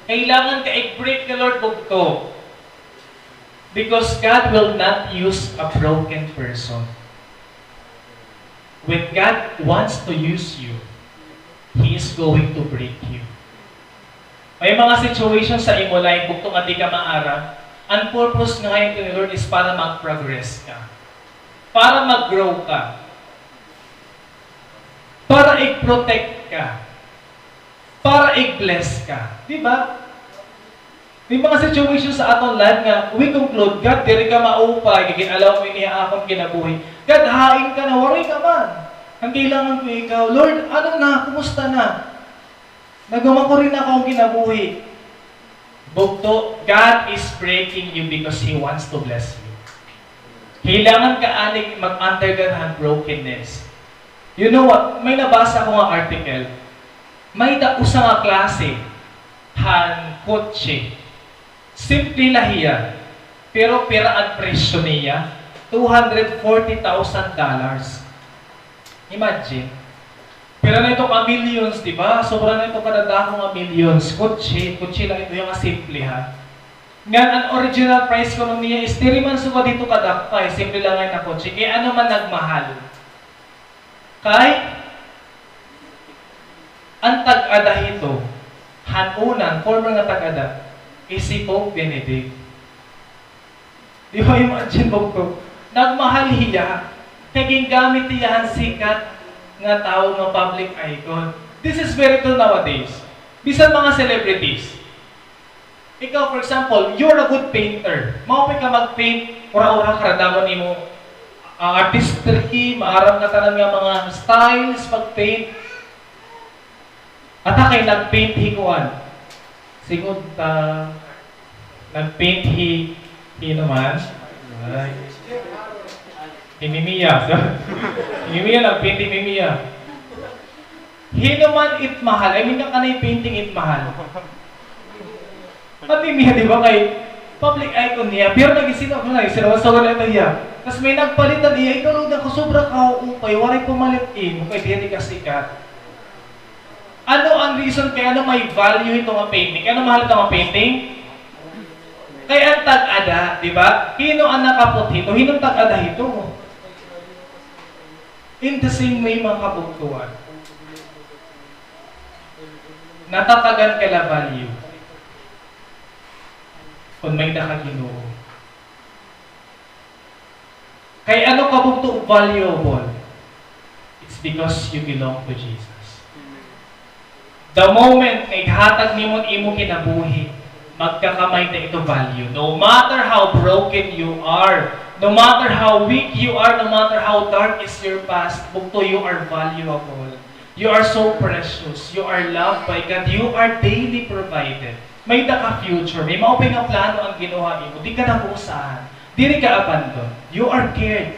Kailangan ka i-break ni Lord bugto. Because God will not use a broken person. When God wants to use you, He is going to break you. May mga situation sa imo life, bugto, nga di ka maaram, an purpose nga hain ni Lord is para mag-progress ka. Para mag-grow ka. Para i-protect ka. Para i-bless ka. Di ba? May mga situation sa aton life nga we conclude, "God, diri ka maupay, kay gin-allow mo ini ha akon kinabuhi. God, hain ka na, waray ka man. An kailangan ko ikaw. Lord, ano na? Kumusta na? Nagamakuri na akon kinabuhi." Bugto, God is breaking you because He wants to bless you. Kailangan ka anay mag-undergo han brokenness. You know what? May nabasa ko nga article. May-ada usa nga klase han kotse. Simple la hiya. Pero pira an presyo niya? Two hundred forty thousand dollars. Imagine. Pira na ito ka millions, di ba? Sobra na ito kadadako nga millions. Kotse, kotse la ito, hiya nga simple, ha. Ngan an original price kuno niya is diri man sugad hito kadakpa, eh, simple la ngay na kotse. Kay ano man nagmahal? Kay an tag-ada hito, han una, an former nga tag-ada, is si Pope Benedict. Di ba, imagine mo ko, nagmahal hiya, kay gingamit hiya han sikat nga tawo nga public icon. This is very true nowadays. Bisan mga celebrities. Ikaw, for example, you're a good painter. Maupay ka mag-paint, ura-ura, karadaman imo, ah, artistry, maaram ka tanan nga mga styles pag-paint. Ata kay nag-paint hi kuan. Sigod ta, nag-paint hi, hi naman. Ay. Hi Mimiya. Hi Mimiya, nag-paint hi Mimiya. Hin-o man it mahal, I mean, nga kanay painting it mahal. Pati niya, di ba, kay public icon niya, pero nagisino, ano, nagisino, sa wala na hiya. Tas may nagpalit na niya, ikaw, Lord, ako, sobra ka upay, waray pumalit imo, kay diri ka sikat. Ano an reason kay ano may value ito nga painting? Kay ano mahal ito nga painting? Kay an tag-ada, di ba? Hin-o an nakaputhit o hin-o an tag-ada hito? In the same way, mga kabugtoan, natatagan ka la value kon may-ada ka Ginoo. Kay ano ka bugto valuable? It's because you belong to Jesus. The moment nga ighatag nimo an imo kinabuhi, magkakamay-ada ito value. No matter how broken you are, no matter how weak you are, no matter how dark is your past, bugto, you are valuable. You are so precious. You are loved by God. You are daily provided. May-ada ka future. May maupay nga plano an Ginoo ha imo. Di ka nag-uusahan. Diri ka abandon. You are cared.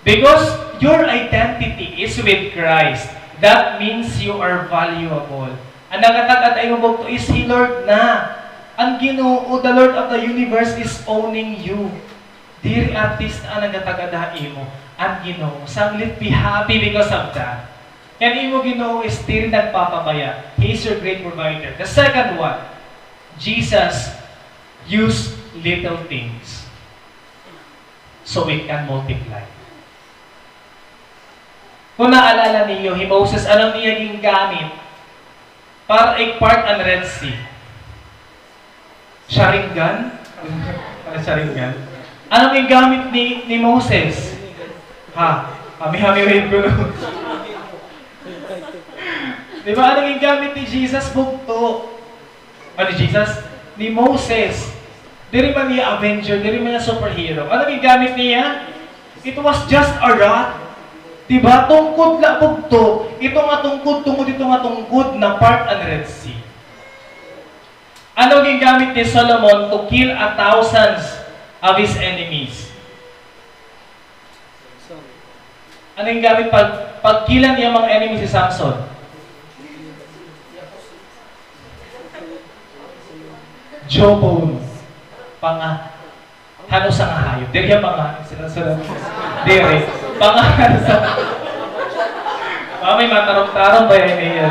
Because your identity is with Christ, that means you are valuable. An nagatag-ada ha imo bugto is hi Lord na. An Ginoo, the Lord of the universe, is owning you. Diri artista an nagatag-ada ha imo, an Ginoo. Sanglit, be happy because of that. Kay an imo Ginoo is diri nagpapabaya. He is your great provider. The second one, Jesus used little things so it can multiply. Kung naalala niyo, hi Moses, ano an iya gingamit para i-part an Red Sea? Sharingan? Ano sharingan? Ano an gingamit ni, ni Moses? Ha? Hami-hami wave ko, no? Di ba? Ano an gingamit ni Jesus? Bugto. Ano ni Jesus? Ni Moses. Diri man hiya Avenger, diri man hiya superhero. Ano gingamit niya? It was just a rod. Di ba? Tungkod la, bugto. Ito nga tungkod, tungod, ito nga tungkod, na-part an Red Sea. Ano gingamit ni Solomon to kill a thousands of his enemies? Ano gingamit pag, pag-kill han iya mga enemies ni Samson? Jawbone. Panga-, han usa nga hayop. Diri hiya panga-, sila, sila. Diri. Panga-, ah, may matarong-tarong ba yan niya?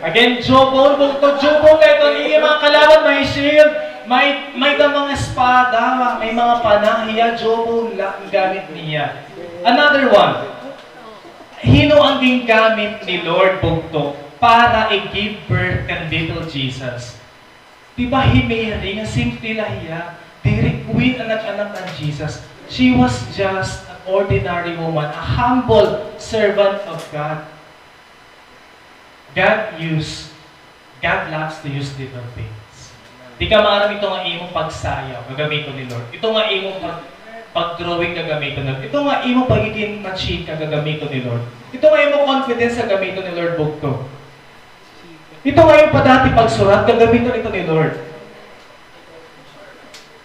Again, jawbone, bugto, jawbone na ito. Iya mga kalaban, may shield, may, may da mga espada, may mga pana, hiya, jawbone la an gamit niya. Another one, hin-o an gingamit ni Lord, bugto, para i-give birth kan little Jesus? Di ba hi Mary, nga simple la hiya, diri queen an nag-anak kan Jesus. She was just an ordinary woman, a humble servant of God. God use, God loves to use little things. Di ka maaram, ito nga imo pagsayaw, gagamiton ni Lord. Ito nga imo pag-, pag-drawing, gagamiton ni Lord. Ito nga imo pagiging machika, gagamiton ni Lord. Ito nga imo confidence, gagamiton ni Lord, bugto. Ito nga imo padati pagsurat, gagamiton ito ni Lord.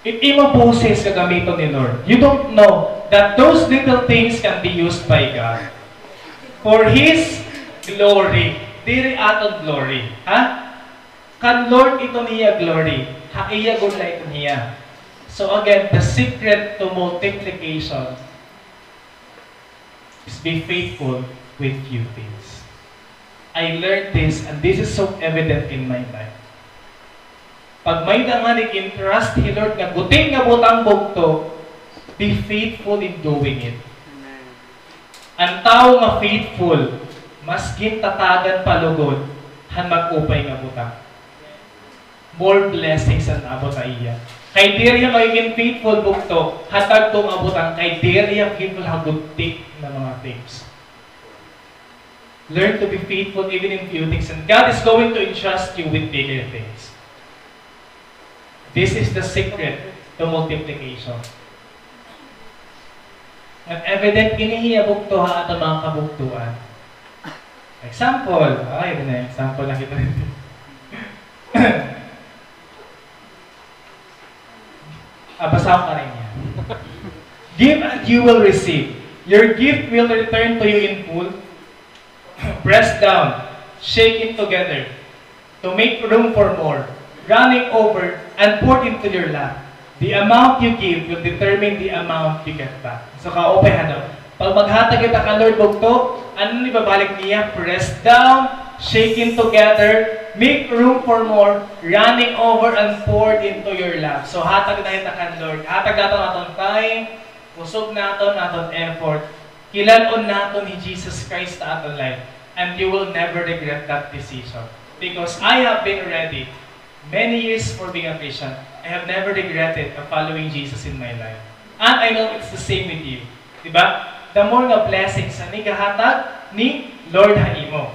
It imo boses gagamiton ni Lord. You don't know that those little things can be used by God for His glory. Diri aton glory. Ha? Kan Lord iton iya glory. Ha iya gud la iton iya. So again, the secret to multiplication is be faithful with few things. I learned this, and this is so evident in my life. Pag may-ada ngani ig-entrust hi Lord nga guti nga butang, bugto, be faithful in doing it. Amen. An tawo nga faithful, mas gintatagan pa lugod han mag-upay nga butang. More blessings an abot ha iya. Kay diri hiya magigin faithful, bugto, ha tagto nga butang, kay diri hiya faithful ha guti nga mga things. Learn to be faithful even in few things, and God is going to entrust you with bigger things. This is the secret to multiplication. Nag-evident ini hiya, bugto, ha aton mga kabugtoan. Example, ay, yun na, example na kita. Ah, basahon ka rin niya. Give and you will receive. Your gift will return to you in full, pressed down, shaken together, to make room for more, running over, and poured into your lap. The amount you give will determine the amount you get back. So, kaupay, ano? Pag maghatag kita kan Lord, bugto, ano an ibabalik niya? Pressed down, shaken together, Make room for more, running over and poured into your lap. So, hatag na kita kan Lord. Hatag naton aton time, kusog naton, aton effort. Kilal-on naton hi Jesus Christ ha aton life. And you will never regret that decision. Because I have been ready many years for being a Christian. I have never regretted of following Jesus in my life. And I know it's the same with you. Di ba? The more nga blessings an igahatag ni Lord ha imo.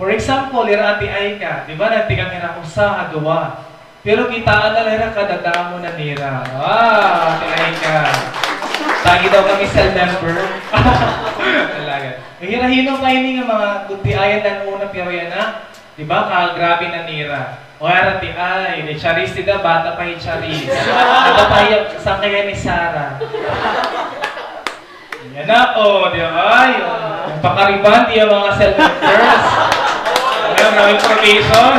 For example, hira Ate Aika, di ba, nagtikang hira usa ha duwa. Pero kitaa na la hira kadadamo na nira. Wow, Ate Aika. Tagi daw kami cell member. Talaga. Hira hin-o pa ini nga mga gutiayan na una, pero yana, di ba, kagrabe na nira. O, hira Ate Ai, ni Charis, di ba, bata pa hi Charis. Bata pa hi, sangkay ni Sarah. Yana, o, di ba? Pakariban iya mga cell members. Ano, may information?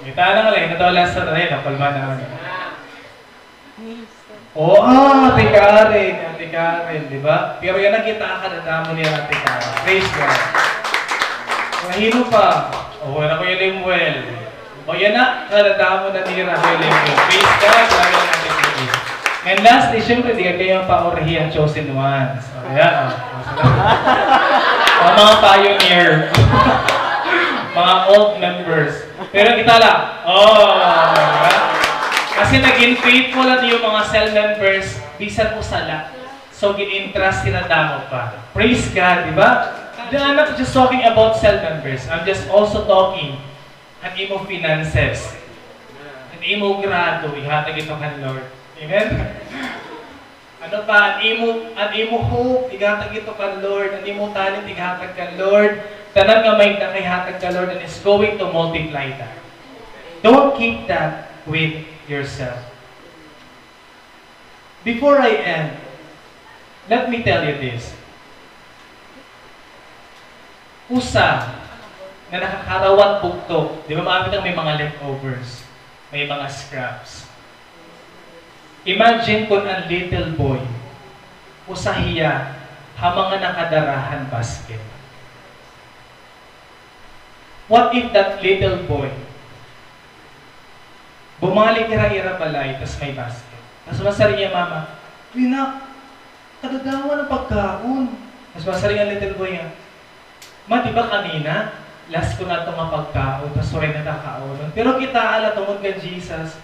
Kita na nga lang, natawa lang sa tayo, napalma na. O, ah, Ate Karen, Ate Karen, di ba? Pero yana, kitaa kadadamo niya, Ate Karen. Praise God. Mahino pa. O, wala ko yung Lemuel. O, yana, kadadamo na nira, Kuya Lemyo. Praise God, lalo na kay Kuya. And lastly, syempre, di ka kayo paurihi an chosen ones. O, yan, o. Ang mga pioneer. Mga old members. Pero kita la. O, di ba? Kasi naging faithful an iyo mga cell members, bisan usa la. So, gin-entrust sila damo pa. Praise God, di ba? Then, I'm not just talking about cell members. I'm just also talking an imo finances, an imo grado, ihatag ito kan Lord. Amen? Ano pa, an imo, an imo hope, ihatag ito kan Lord, an imo talent, ihatag kan Lord. Tanan nga may nakahatag kan Lord and is going to multiply that. Don't keep that with yourself. Before I end, let me tell you this. Usa nga nakakarawat bugto, di ba, maaram kita nga may mga leftovers, may mga scraps. Imagine kun an little boy, usa hiya ha mga nakadara han basket. What if that little boy, bumalik hira ira balay, tas may basket. Tas masiring iya mama, "Uy, nak, kadadamo an pagkaon." Tas masiring an little boy nga, "Ma, di ba kanina, last ko na ito nga pagkaon, tas waray na ta kaonon." Pero kitaa la tungod kan Jesus,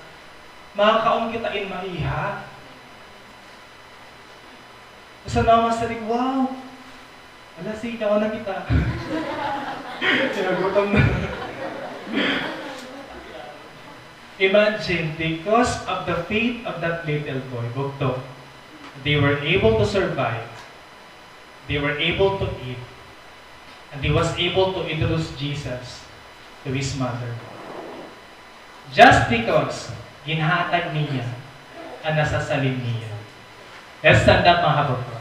makakaon kita in maiha. Basta mama siring, "Wow! Hala, sige, kaon na kita." Kinagutom na. Imagine, because of the faith of that little boy, bugto, they were able to survive. They were able to eat. And he was able to introduce Jesus to his mother. Just because ginhatag niya an nasasalin niya. Let's stand up, mga kabugto.